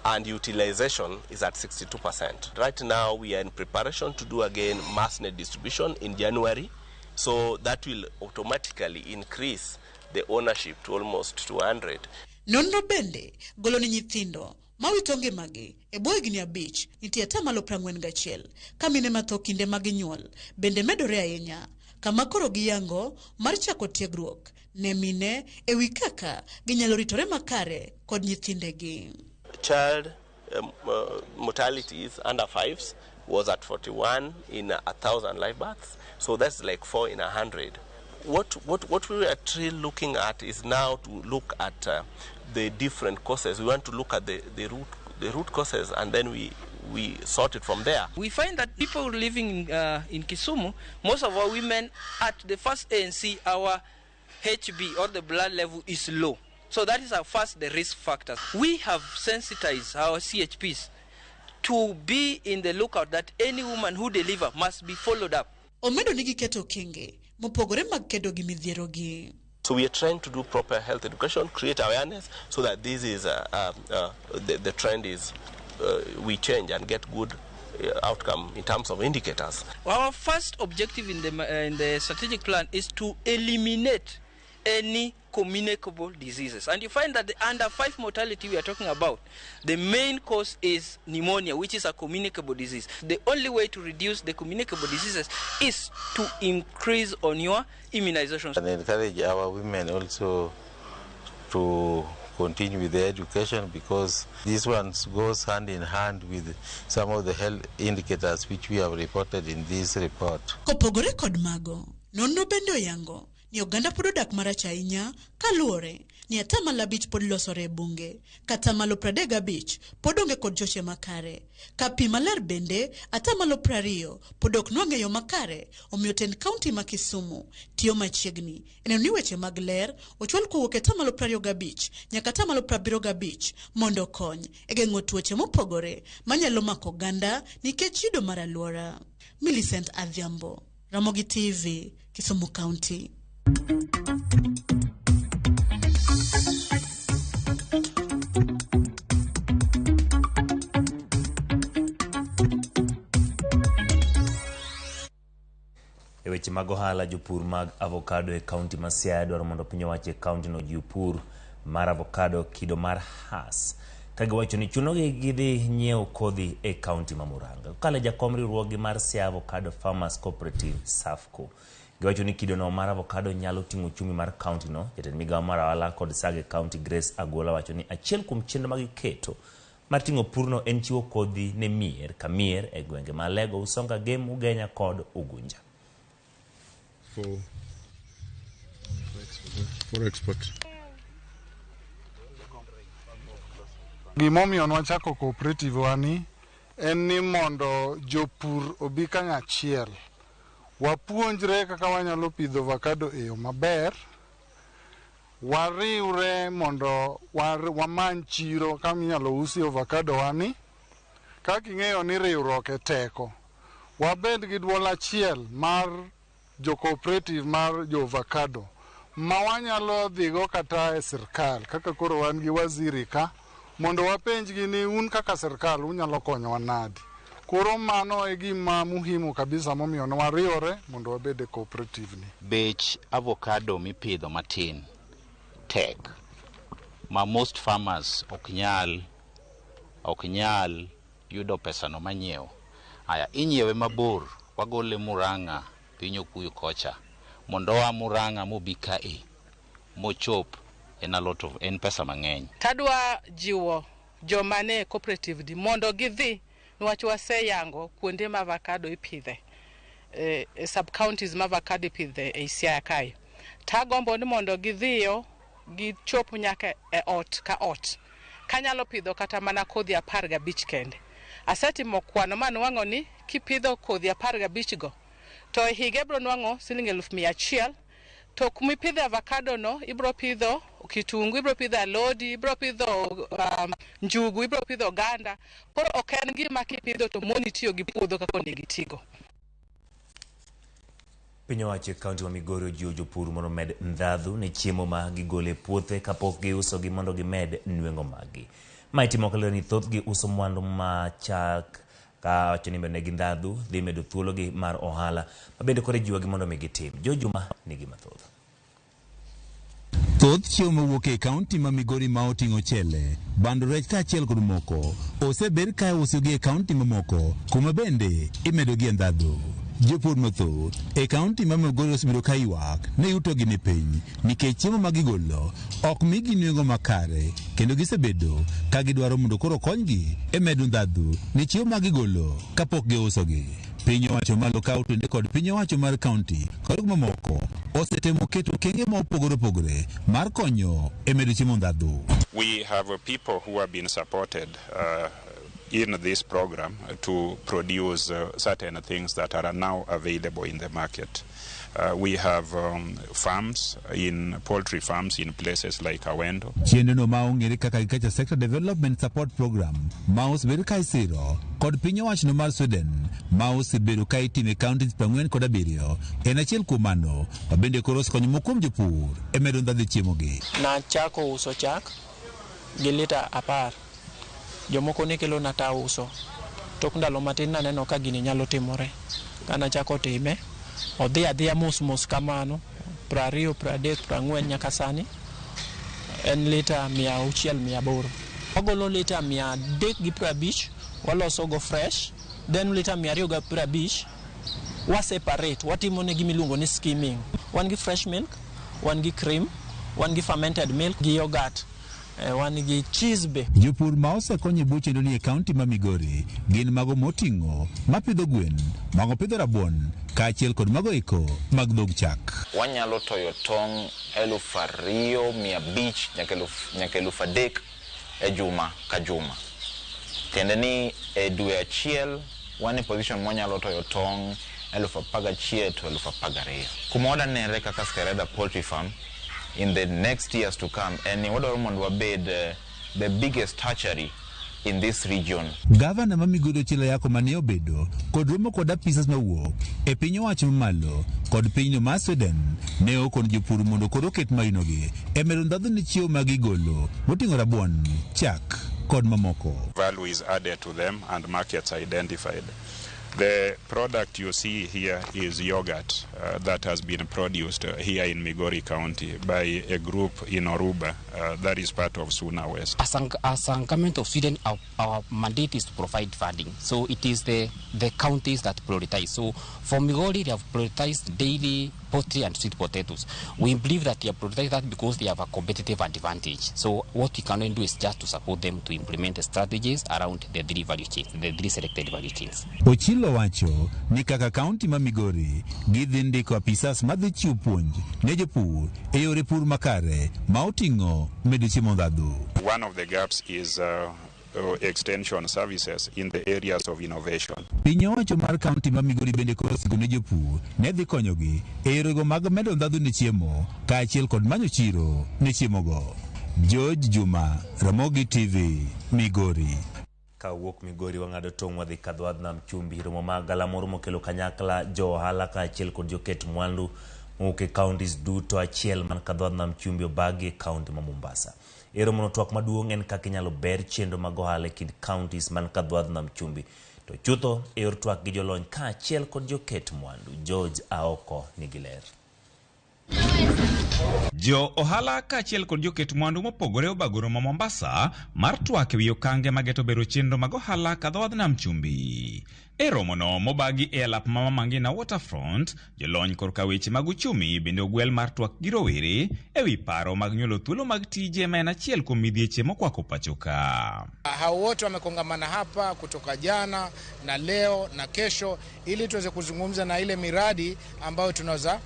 And utilization is at 62%. Right now we are in preparation to do again mass net distribution in January, so that will automatically increase the ownership to almost 200. Nonro bende golo ni nyithindo mawito ngimagi e bwo higni 5 nitie 41% ka mine matho kinde mag nyuol bende medore ahinya kama koro giyango mar chako tiegruok ne mine ewi kaka ginyalo ritore makare kod nyithindegi. Child mortality is under 5s was at 41 in 1,000 live births, so that's like 4 in 100. What we are really looking at is now to look at the different causes. We want to look at the root causes, and then we sort it from there. We find that people living in Kisumu, most of our women at the first ANC, our HB or the blood level is low. So that is our first, the risk factors. We have sensitized our CHPs to be in the lookout that any woman who deliver must be followed up. Omedo nigi keto okenge mopogore mag kedo gi midhiero gi. So we are trying to do proper health education, create awareness, so that this is the trend is we change and get good outcome in terms of indicators. Our first objective in the strategic plan is to eliminate any communicable diseases. And you find that the under 5 mortality we are talking about, the main cause is pneumonia, which is a communicable disease. The only way to reduce the communicable diseases is to increase on your immunizations. And encourage our women also to continue with their education, because this one goes hand in hand with some of the health indicators which we have reported in this report. Kopogore kod mago, nonro bende oyango ni oganda pod odak marach ahinya kaluwore ni 5% pod losore e bunge, kata 35% pod onge kod choche makare, ka pi maler bende 20% pod ok nwang'e yo makare. Omiyo tend kaunti ma Kisumu tiyo machiegni e neno ni weche mag ler ochwal kowuok e 25% nyaka 75% mondo okony e geng'o tuoche mopogore manyalo mako oganda nikech chido mar alwora. Millicent Adhiambo, Ramogi TV, Kisumu County. E weche mag ohala, jopur mag avocado e kaunti ma Siaya dwaro mondo piny owacho e kaunti no ojiw pur mar avocado kido mar Hass, ka giwacho ni chunogi gidhi nyiewo kodhi e kaunti ma Murang'a. Kokalo e jakom riwruoggi mar Siaya Avocado Farmers Cooperative SAFCO, giwacho ni kidono mar avocado nyalo ting'o uchumi mar kaunti no. Jatend migawo mar ohala kod saga e kaunti Grace Agola wacho ni achiel kuom chenro ma giketo mar ting'o purno en chiwo kodhi ne mier ka mier e gwenge ma Alego, Usonga, Gem, Ugenya kod Ugunja. For export. Gimomiyo nwachako cooperative wani en ni mondo jopur obi kanyachiel, wapuonjre kaka wanyalo pidho avocado e yo maber, wariwre mondo wamany chiro kama inyalo usi avocado wani. Kaka ing'eyo ni riwruok e teko, wabed gi duol achiel mar jo cooperative mar jo avocado ma wanyalo dhigo kata e sirkal, kaka koro wan gi waziri ka, mondo wapenjgi ni un kaka sirkal unyalo konyowa nadi. Koro mano e gima muhimu kabisa momiyo ne wariwore mondo wabed e cooperative ni. Bech avocado mipidho matin tek, ma most farmers ok nyal yudo pesano manyiewo. Aya, inyiewe mabor, wagole Murang'a piny Okuyu kocha, mondo oa Murang'a mobi kae mochop en a lot of en pesa mang'eny. Tadwa jiwo joma ne cooperative di mondo gidhi, niwach waseyango kuonde ma avocado ipidhe, sub counties ma avocado ipidhe e Siaya kae. Tagombo ni mondo gidhiyo gichop nyaka e ot ka ot, kanyalo pidho kata mana kodhi 15 kende. Asetimo kwano manwang'o ni kipidho kodhi 15 go to e higa ibro nwang'o siling 100,000. To kumipidho avocado no, ibro pidho kitungu, ibro pidho alodi, ibro pidho njugu, ibro pidho oganda. Koro ok en gima kipidho to moni tiyo gi puodho kaka onego itigo. Piny owacho e kaunti ma Migori ojiwo jopur mondo omed ndhadhu ne chiemo ma gigolo e puothe kapok giusogi mondo gimed nweng'o maggi. Ma itimo kaluwore ni thothgi uso mwandu ma chak ka wacho ni medonegi ndhadhu dhi medo thuologi mar ohala ma bende koro ijiwogi mondo mi gitim. Jo Juma nigi mathoth. Thoth chiemo mowuok e kaunti ma Migori ma oting'o chele, bando, rech kaachiel kod moko osebed ka iusogi e kaunti mamoko kuma bende imedogi e ndhadhu. Jopur mathoth e kaunti ma Migori osebedo ka ywak ni yutogi ni piny nikech chiemo ma gigolo ok migi nengo makare, kendo gisebedo ka gidwaro mondo koro konygi e medo ndhadhu ne chiemo ma gigolo kapok giusogi. Piny owacho malo kawo twende kod piny owacho mar kaunti kod mamoko osetemo keto okenge ma opogore opogore mar konyo e medo chiemo ndhadhu. We have people who have been supported in this program to produce certain things that are now available in the market. We have farms in poultry farms in places like Awendo. Chenro no ma ong'ere kaka Agriculture Sector Development Support Program ma osebedo ka isiro kod piny owacho mar Sweden ma osebedo ka itime counties 47 en achiel kuom mano ma bende koro osekonyo moko kuom jopur e medo ndhadhu e chiemogi. Nachako uso chak gi lita 10. Jomoko ne kelona tauso. Tok ndalo matin naneno ka gini nyalo timore. Kanachako time, odhi adhiya mos mos kamano, 20, 30, 40 nyaka sani en lita 600, 800. Wagolo lita 350, waloso go fresh, then lita 250 wa separate, watimo ne gima iluongo ni skimming. Wan gi fresh milk, wan gi cream, wan gi fermented milk gi yogurt. Wan gi cheese be. Jopur ma osekonyo e bwo chenro ni e kaunti ma Migori gin mago moting'o mapidho gwen, mago pidho rabuon kaachiel kod mago eko mag dhog chak. Wanyalo toyo tong' 2500 nyaka 3000 e juma ka juma. Tiende ni e dwe achiel wan e position mwanyalo toyo tong' 11,000 to 12,000. Kuma wadanenre kaka Skyrider Poultry Farm in the next years to come, en ni wadwaro mondo wabed the biggest hatchery in this region. Gavana ma Migori Ochilo Ayako mane obedo kod romo kod apisas mawuok e piny owacho mamalo kod pinyno mar Sweden ne okon jopur mondo koro oket mainogi e medo ndhadhu ne chiemo ma gigolo moting'o rabuon, chak kod mamoko. Value is added to them and markets identified. The product you see here is yogurt that has been produced here in Migori County by a group in Oruba that is part of Suna West. As a government of Sweden, our mandate is to provide funding. So it is the counties that prioritize. So for Migori, they have prioritized dairy, poultry and sweet potatoes. We believe that they have prioritized that because they have a competitive advantage. So what we can only do is just to support them to implement the strategies around the three value chains, the three selected value chains. Ochilo wacho ni kaka kaunti ma Migori gidhi ndiko apisas madhi chiwo puonj ne jopur e yore pur makare ma oting'o medo chiemo ndhadhu. One of the gaps is extension services in the areas of innovation. Piny owacho mar kaunti ma Migori bende koro osiko ne jopur ne dhi konyogi e yorego mag medo ndhadhu ne chiemo kaachiel kod manyo chiro ne chiemogo. George Juma, Ramogi TV, Migori. Kawuok Migori wang'ado tong' wadhi Kadwadh Nam Chumbi. Romo mag galamoro mokelo kanyakla jo ohala kaachiel kod joket mwandu mowuok e counties duto achiel man Kadwadh Nam Chumbi obagi e kaunti ma Mombasa. E romono twak maduong' en kaka inyalo ber chenro mag ohala e kind counties man Kadwadh Nam Chumbi. To chutho e yor twak gi jolony kaachiel kod joket mwandu. George Aoko nigi ler. Jo ohala kaachiel kod joket mwandu mopogore obago romo Mombasa mar twak ewi okange mageto bero chenro mag ohala Kadhodh Nam Chumbi. E romono mobagi e alap ma Mama Ngina Waterfront, jolony korka weche mag uchumi bende ogwel mar twak gi rowere ewi paro mag nyuolo thuolo mag tije ma en achiel kuom midhieche mokwako pacho ka. Hao wote wamekongamana hapa kutoka jana na leo na kesho ili tuweze kuzungumza na ile miradi ambayo tunaweza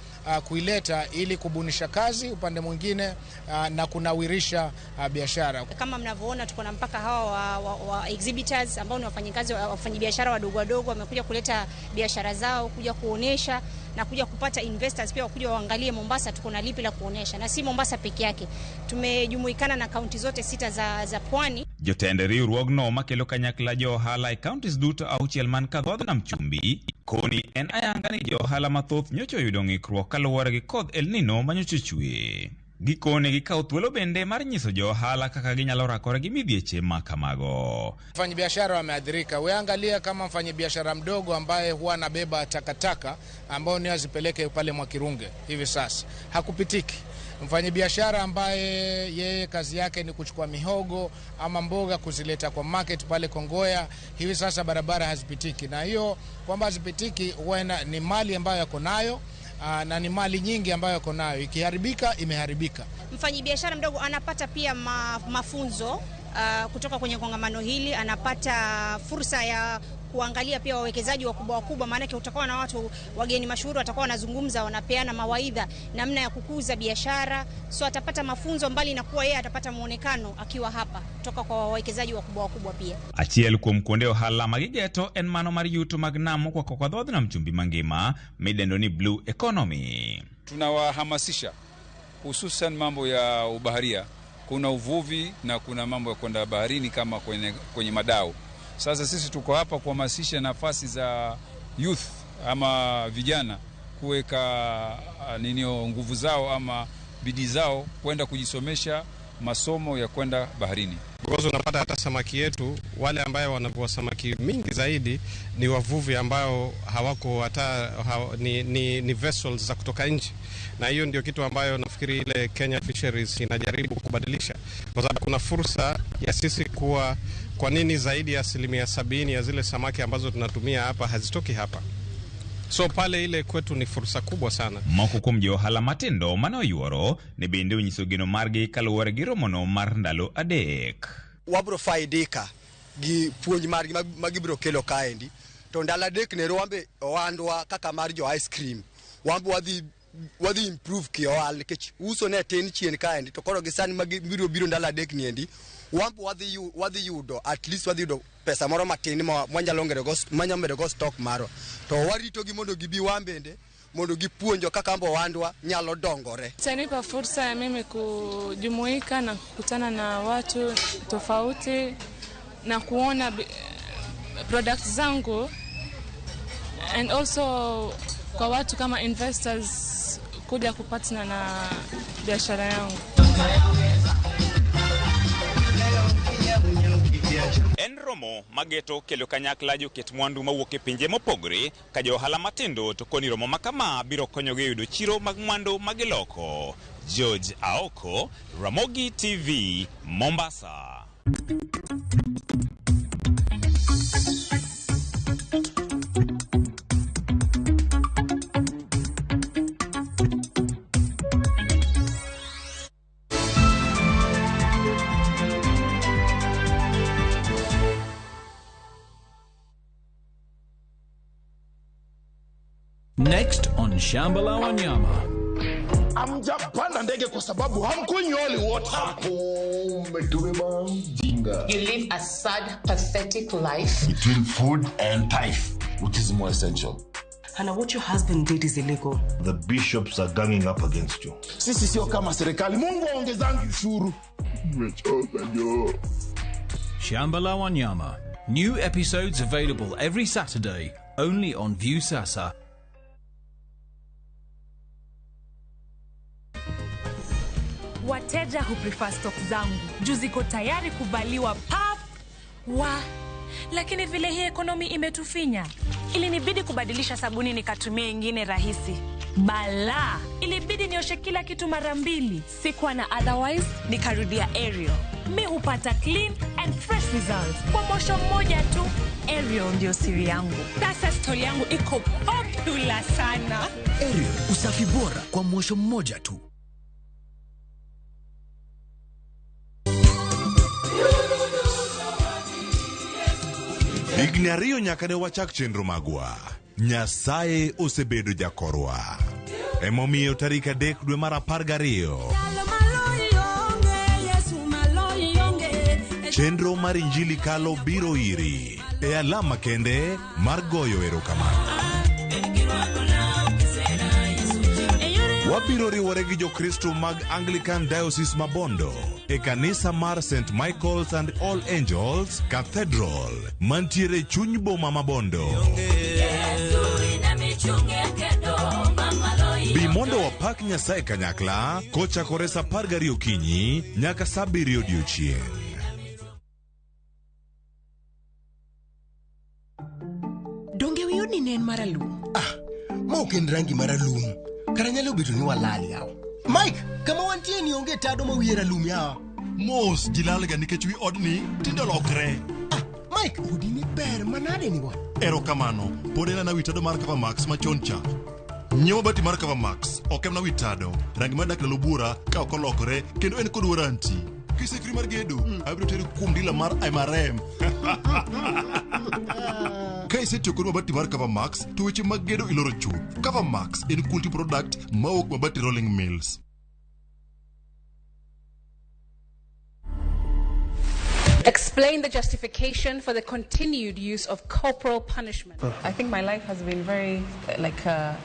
kuileta ili kubunisha kazi upande mwingine na kunawirisha biashara. Kama mnavyoona tuko na mpaka hawa wa exhibitors ambao ni wafanyikazi wafanyabiashara wadogo wadogo wamekuja kuleta biashara zao, kuja kuonesha na kuja kupata investors pia wakuja waangalie Mombasa tuko na lipi la kuonesha. Na si Mombasa peke yake, tumejumuikana na kaunti zote 6 za pwani. Jotend riwruogno makelo kanyakla jo ohala e counties duto 6 man Kadhodh Nam Chumbi koni en ayanga ni jo ohala mathoth nyocha oyudo ng'ikruok kaluwore gi kodh El Nino manyocha ochwe. Gikone gikawo thuolo bende mar nyiso jo ohala kaka ginyalo rakore gi midhieche ma kamago. Mfanyabiashara wameathirika. Weangalia kama mfanyabiashara mdogo ambaye huwa anabeba takataka ambao ni azipeleke pale Mwakirunge hivi sasa hakupitiki. Mfanyabiashara ambaye yeye kazi yake ni kuchukua mihogo ama mboga kuzileta kwa market pale Kongoya, hivi sasa barabara hazipitiki. Na hiyo kwamba hazipitiki huwa ni mali ambayo yako nayo na ni mali nyingi ambayo yako nayo, ikiharibika imeharibika. Mfanyabiashara mdogo anapata pia mafunzo kutoka kwenye kongamano hili, anapata fursa ya kuangalia pia wawekezaji wakubwa wakubwa, maanake utakuwa na watu wageni mashuhuri watakuwa wanazungumza, wanapeana mawaidha namna ya kukuza biashara. So atapata mafunzo mbali na kuwa yeye atapata muonekano akiwa hapa kutoka kwa wawekezaji wakubwa wakubwa pia. Achiel kuom kuonde ohala magigeto en mano mar yuto mag nam mokwako kod dho nam chumbi mangima midendo ni blue economy. Tunawahamasisha hususan mambo ya ubaharia. Kuna uvuvi na kuna mambo ya kwenda baharini kama kwenye madau. Sasa sisi tuko hapa kuhamasisha nafasi za youth ama vijana kuweka nguvu zao ama bidii zao kwenda kujisomesha masomo ya kwenda baharini. Because unapata hata samaki yetu, wale ambayo wanavua samaki mingi zaidi ni wavuvi ambao hawako hata ni vessels za kutoka nje. Na hiyo ndio kitu ambayo nafikiri ile Kenya Fisheries inajaribu kubadilisha, kwa sababu kuna fursa ya sisi kuwa, kwa nini zaidi ya 70% ya zile samaki ambazo tunatumia hapa hazitoki hapa? So pale ile kwetu ni fursa kubwa sana. Moko kuom jo ohala matindo mane oyuoro ne bende onyiso geno margi kaluwore gi romono mar ndalo 3. Wabro faidika gi puonj margi magibiro kelo kaendi. To ndalo 3 nero wambe ohandwa kaka mar jo ice cream. Wambe wadhi improve ki ohala nikech uso ne tin chien kaendi, to koro gi sani magibiro biro ndalo 3 niendi. Wambe wadhi yudo at least wadhi yudo pesa moro matin mwanyalo medo go stock marwa. To warito gi mondo gibi wambende mondo gipuonjo kaka mbo ohandwa nyalo dongore. Itanipa fursa ya mimi kujumuika na kukutana na watu tofauti na kuona products zangu, and also kwa watu kama investors kuja kupatana na biashara yangu. En romo mageto kelo kanyakla joket mwandu mawuok e pinje mopogore ka jo ohala matindo to koni romo makama biro konyogi yudo chiro mag mwandu magiloko. George Aoko, Ramogi TV, Mombasa. Next on Shamba la Wanyama. Hamjapanda ndege kwa sababu hamkunywi holy water. Umetubeba mjinga. You live a sad, pathetic life. Between food and tithe, which is more essential? Hannah, what your husband did is illegal. The bishops are ganging up against you. Sisi sio kama serikali. Mungu aongezangi ushuru. Nimechoka jo. Shamba la Wanyama. New episodes available every Saturday, only on Viusasa. Wateja huprefer stock zangu juu ziko tayari kuvaliwa pap wa, lakini vile hii ekonomi imetufinya, ilinibidi kubadilisha sabuni nikatumia ingine rahisi. Bala, ilibidi nioshe kila kitu mara 2. Sikuwa na otherwise, nikarudia Ariel. Mi hupata clean and fresh results kwa mosho mmoja tu. Ariel ndio siri yangu. Sasa story yangu iko popular sana. Ariel, usafi bora kwa mosho mmoja tu. Higni 2 nyaka ne wachak chenro magwa. Nyasaye osebedo jakorwa. Emomiyo tarik 3 dwe mar 12. Chenro mar Injili Kalo biro iri e alama kende mar goyo erokamano. Wabiro riwore gi Jokristo mag Anglican Diocese Mabondo e kanisa mar St. Michael's and All Angels Cathedral mantiere chuny boma Mabondo. Bi mondo wapak Nyasaye kanyakla kochakore saa 12 okinyi nyaka saa 7 odiochieng'. Donge wiyud ni ne en maralum? Ma ok en rangi maralum. Kara nyalo bedo ni walal yawa. Mike, kama wantie ni onge tado ma wiye ralum yawa. Mos ji lalga nikech wi odni tinde olokre. Mike, odi ni ber manade ni bwana. Erokamano, pod en ana wi tado mar Cover Max machon cha. Nyiew mabati mar Cover Max, ok en wi tado. Rangi mar dak ndalo buora ka ok olokore kendo en kod warranty. Kisekri mar gedo, abiro teri kuom dila mar MRM. Ka isetiyo kod mabati mar Cover Max to weche mag gedo iloro chuth. Cover Max en quality product mawuok Mabati Rolling Mills. Explain the justification for the continued use of corporal punishment. I think my life has been very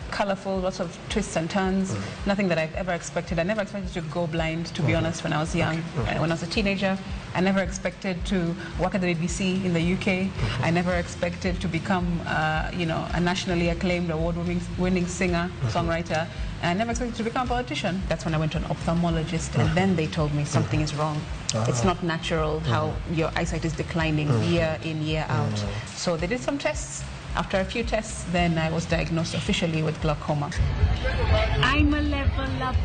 colorful, lots of twists and turns, nothing that I've ever expected. I never expected to go blind, to be honest, when I was young. When I was a teenager, I never expected to work at the BBC in the UK. I never expected to become, a nationally acclaimed award-winning winning singer, songwriter. And I never expected to become a politician. That's when I went to an ophthalmologist, and then they told me something is wrong. It's not natural how your eyesight is declining year in, year out. So they did some tests. After a few tests, then I was diagnosed officially with glaucoma. I'm a level up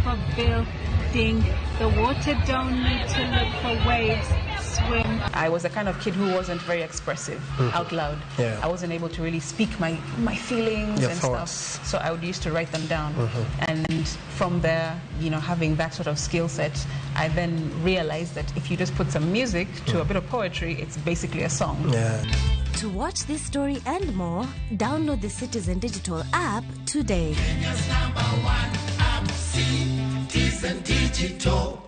a building. The water don't need to look for waves. Swim. I was a kind of kid who wasn't very expressive out loud. I wasn't able to really speak my feelings Your and thoughts. stuff. So I would used to write them down. And from there, having that sort of skill set, I then realized that if you just put some music to a bit of poetry, it's basically a song. To watch this story and more, download the Citizen Digital app today. Kenya's number one app, Citizen Digital.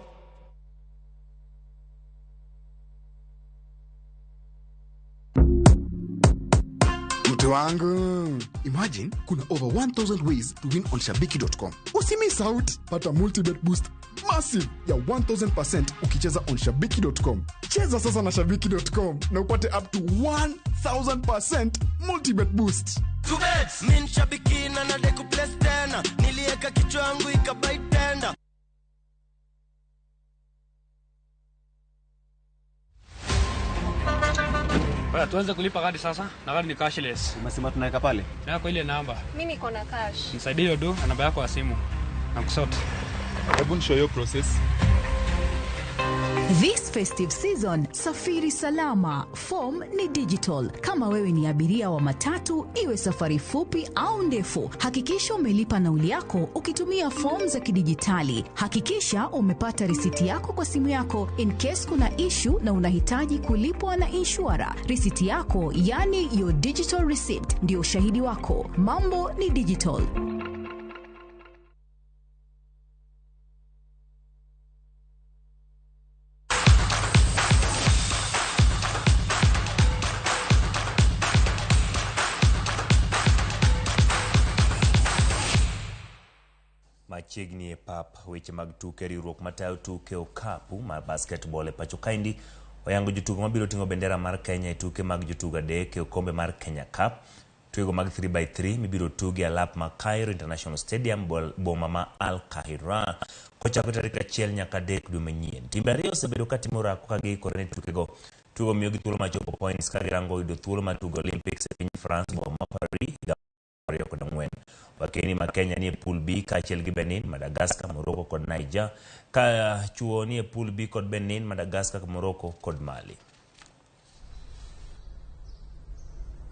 Mtu wangu, imagine kuna over 1000 ways to win on shabiki.com. Usimiss out, pata multibet boost massive ya 1000% ukicheza on shabiki.com. Cheza sasa na shabiki.com na upate up to 1000% multibet boost. Mi nshabiki na nadai kuplace tena, nilieka kichwa yangu ikabai tenda. Baya, tuanze kulipa kadi sasa na kadi ni cashless. Umesema tunaweka pale? Yako ile namba. Mimi niko na cash. Nisaidie hiyo do na namba yako ya simu. Na kusort. Hebu nishow hiyo process. This festive season, safiri salama. Form ni digital. Kama wewe ni abiria wa matatu, iwe safari fupi au ndefu, hakikisha umelipa nauli yako ukitumia fomu za kidijitali. Hakikisha umepata risiti yako kwa simu yako in case kuna issue na unahitaji kulipwa na inshura. Risiti yako, yani your digital receipt, ndio ushahidi wako. Mambo ni digital. Machiegni e pap weche mag tuke. Riwruok matayo tuke okapu mar basketball e pacho kaendi oyango jotugo mabiro ting'o bendera mar Kenya e tuke mag jotugo adek e okombe mar Kenya Cup. Tugo mag 3x3 mibiro tugi e alap ma Cairo International Stadium, boma ma Al Qahira, kochakore tarik 1 nyaka 3 dwe manyien. Timbe ariyo osebedo katimo orako ka giikore ne tukego. Tugo miyogi thuolo mar chopo points ka girango yudo thuolo mar tugo Olympics e piny France, boma ma Paris higa 2024. Wakeni ma Kenya nie pool B kaachiel gi Benin, Madagascar, Morocco kod Niger, ka chuo nie pool B kod Benin, Madagascar, Morocco kod Mali.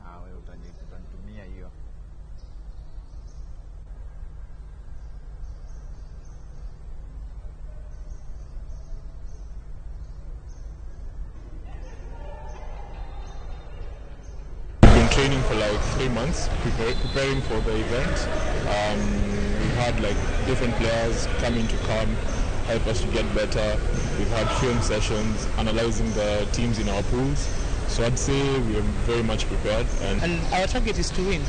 Ah, wewe utanitumia hiyo. Training for like 3 months, preparing for the event. We've had like different players come into camp, help us to get better. We've had film sessions, analyzing the teams in our pools. So I'd say we are very much prepared. And our target is to win.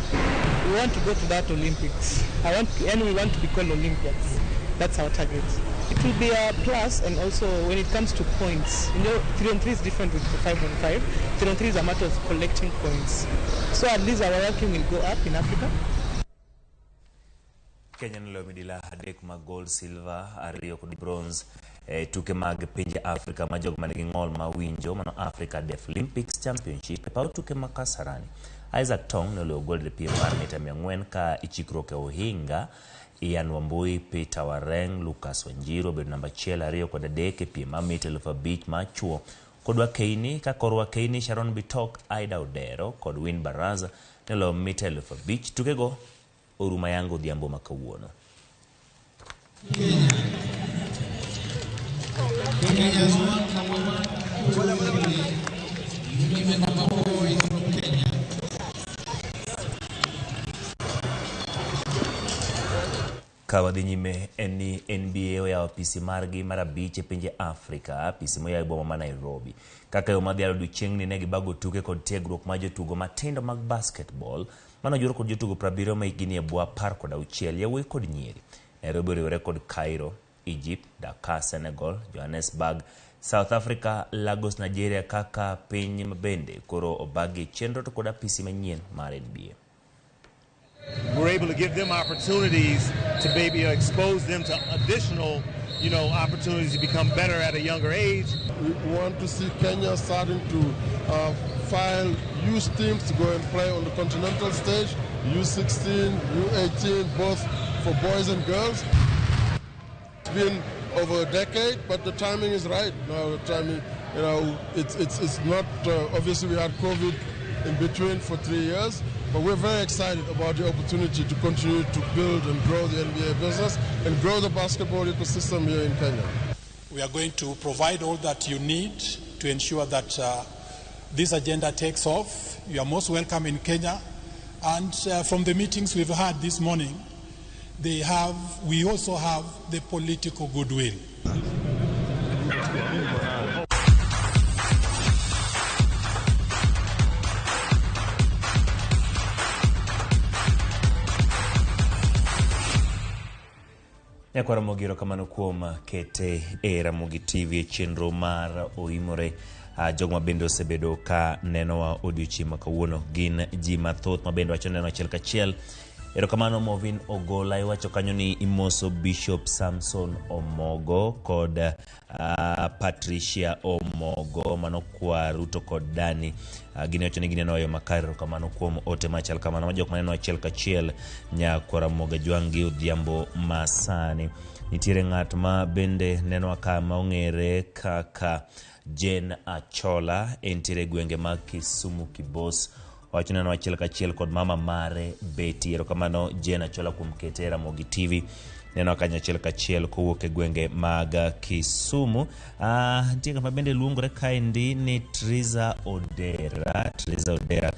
We want to go to that Olympics. And we want to be called Olympians. That's our target. It will be a plus, and also when it comes to points, 3-on-3 is different with the 5-on-5. 3-on-3 is a matter of collecting points. So at least our ranking will go up in Africa. Kenya noloyo midila adek mag gold, silver, ariyo kod bronze e tuke mag pinje Afrika ma jogo manigi ng'ol ma winjo mano Africa Deaflympics Championship e paw tuke ma Kasarani. Isaac Tong noloyo gold e piem mar mita 400 ka ichikruok e ohinga. Ian Wambui, Peter Wareng, Lucas Wanjiru obedo namba 1, 2 kod 3 e piem mar mita 5000 ma chuo. Kod Wakeini ka kor Wakeini Sharon Bitok, Aida Odero kod Win Baraza noloyo mita 5000. Tukego orumo yango odhiambo ma kawuono. Kenya's won number 1, 2, 3. Women number 4 is from Kenya. Ka wadhi nyime en ni NBA oyawo apisi margi mar abich e pinje Afrika, apisi moyaw e boma ma Nairobi. Kaka yo mar dhialo odiochieng'ni ne gibago tuke kod tiegruok mar jotugo matindo mag basketball mano ojwar kod jotugo 70 ma hikgi ni e bwo 16, yawuoyi kod nyiri. Nairobi oriwore kod Cairo, Egypt, Dakar, Senegal, Johannesburg, South Africa, Lagos, Nigeria kaka piny mabende koro obagi chenro to kod apisi manyien mar NBA. We're able to give them opportunities to maybe expose them to additional, opportunities to become better at a younger age. We want to see Kenya starting to file youth teams to go and play on the continental stage, U16, U18, both for boys and girls. It's been over a decade, but the timing is right. Now the timing, it's not, obviously we had COVID in between for 3 years, but we're very excited about the opportunity to continue to build and grow the NBA business and grow the basketball ecosystem here in Kenya. We are going to provide all that you need to ensure that this agenda takes off. You are most welcome in Kenya. And from the meetings we've had this morning, we also have the political goodwill. Nyakwar Ramogi, erokamano kuom kete e Ramogi TV e chenro mar Oimore. Jogo ma bende osebedo ka nenowa odiochieng' ma kawuono gin ji mathoth ma bende wacho neno achiel kachiel. Erokamano Movin Ogola, iwacho kanyo ni imoso Bishop Samson Omogo kod Patricia Omogo, mano kwa Ruto kod Dani. Gin wacho ni gineno yo makare. Erokamano kuom ote machal kamano ma jok maneno achiel kachiel. Nyakwar Ramogi Ajwang' gi Odhiambo masani. Nitiere ng'at ma bende nenowa ka ma ong'ere kaka Jane Achola, entiere e gwenge mag Kisumu Kibos. Owacho neno achiel kachiel kod mama mare Betty. Erokamano Jane Achola kuom kete e Ramogi TV. Neno kanyo achiel kachiel kowuok e gwenge mag Kisumu. Nitie ng'at ma bende luongore kaendi ni Triza Odera. Triza Odera.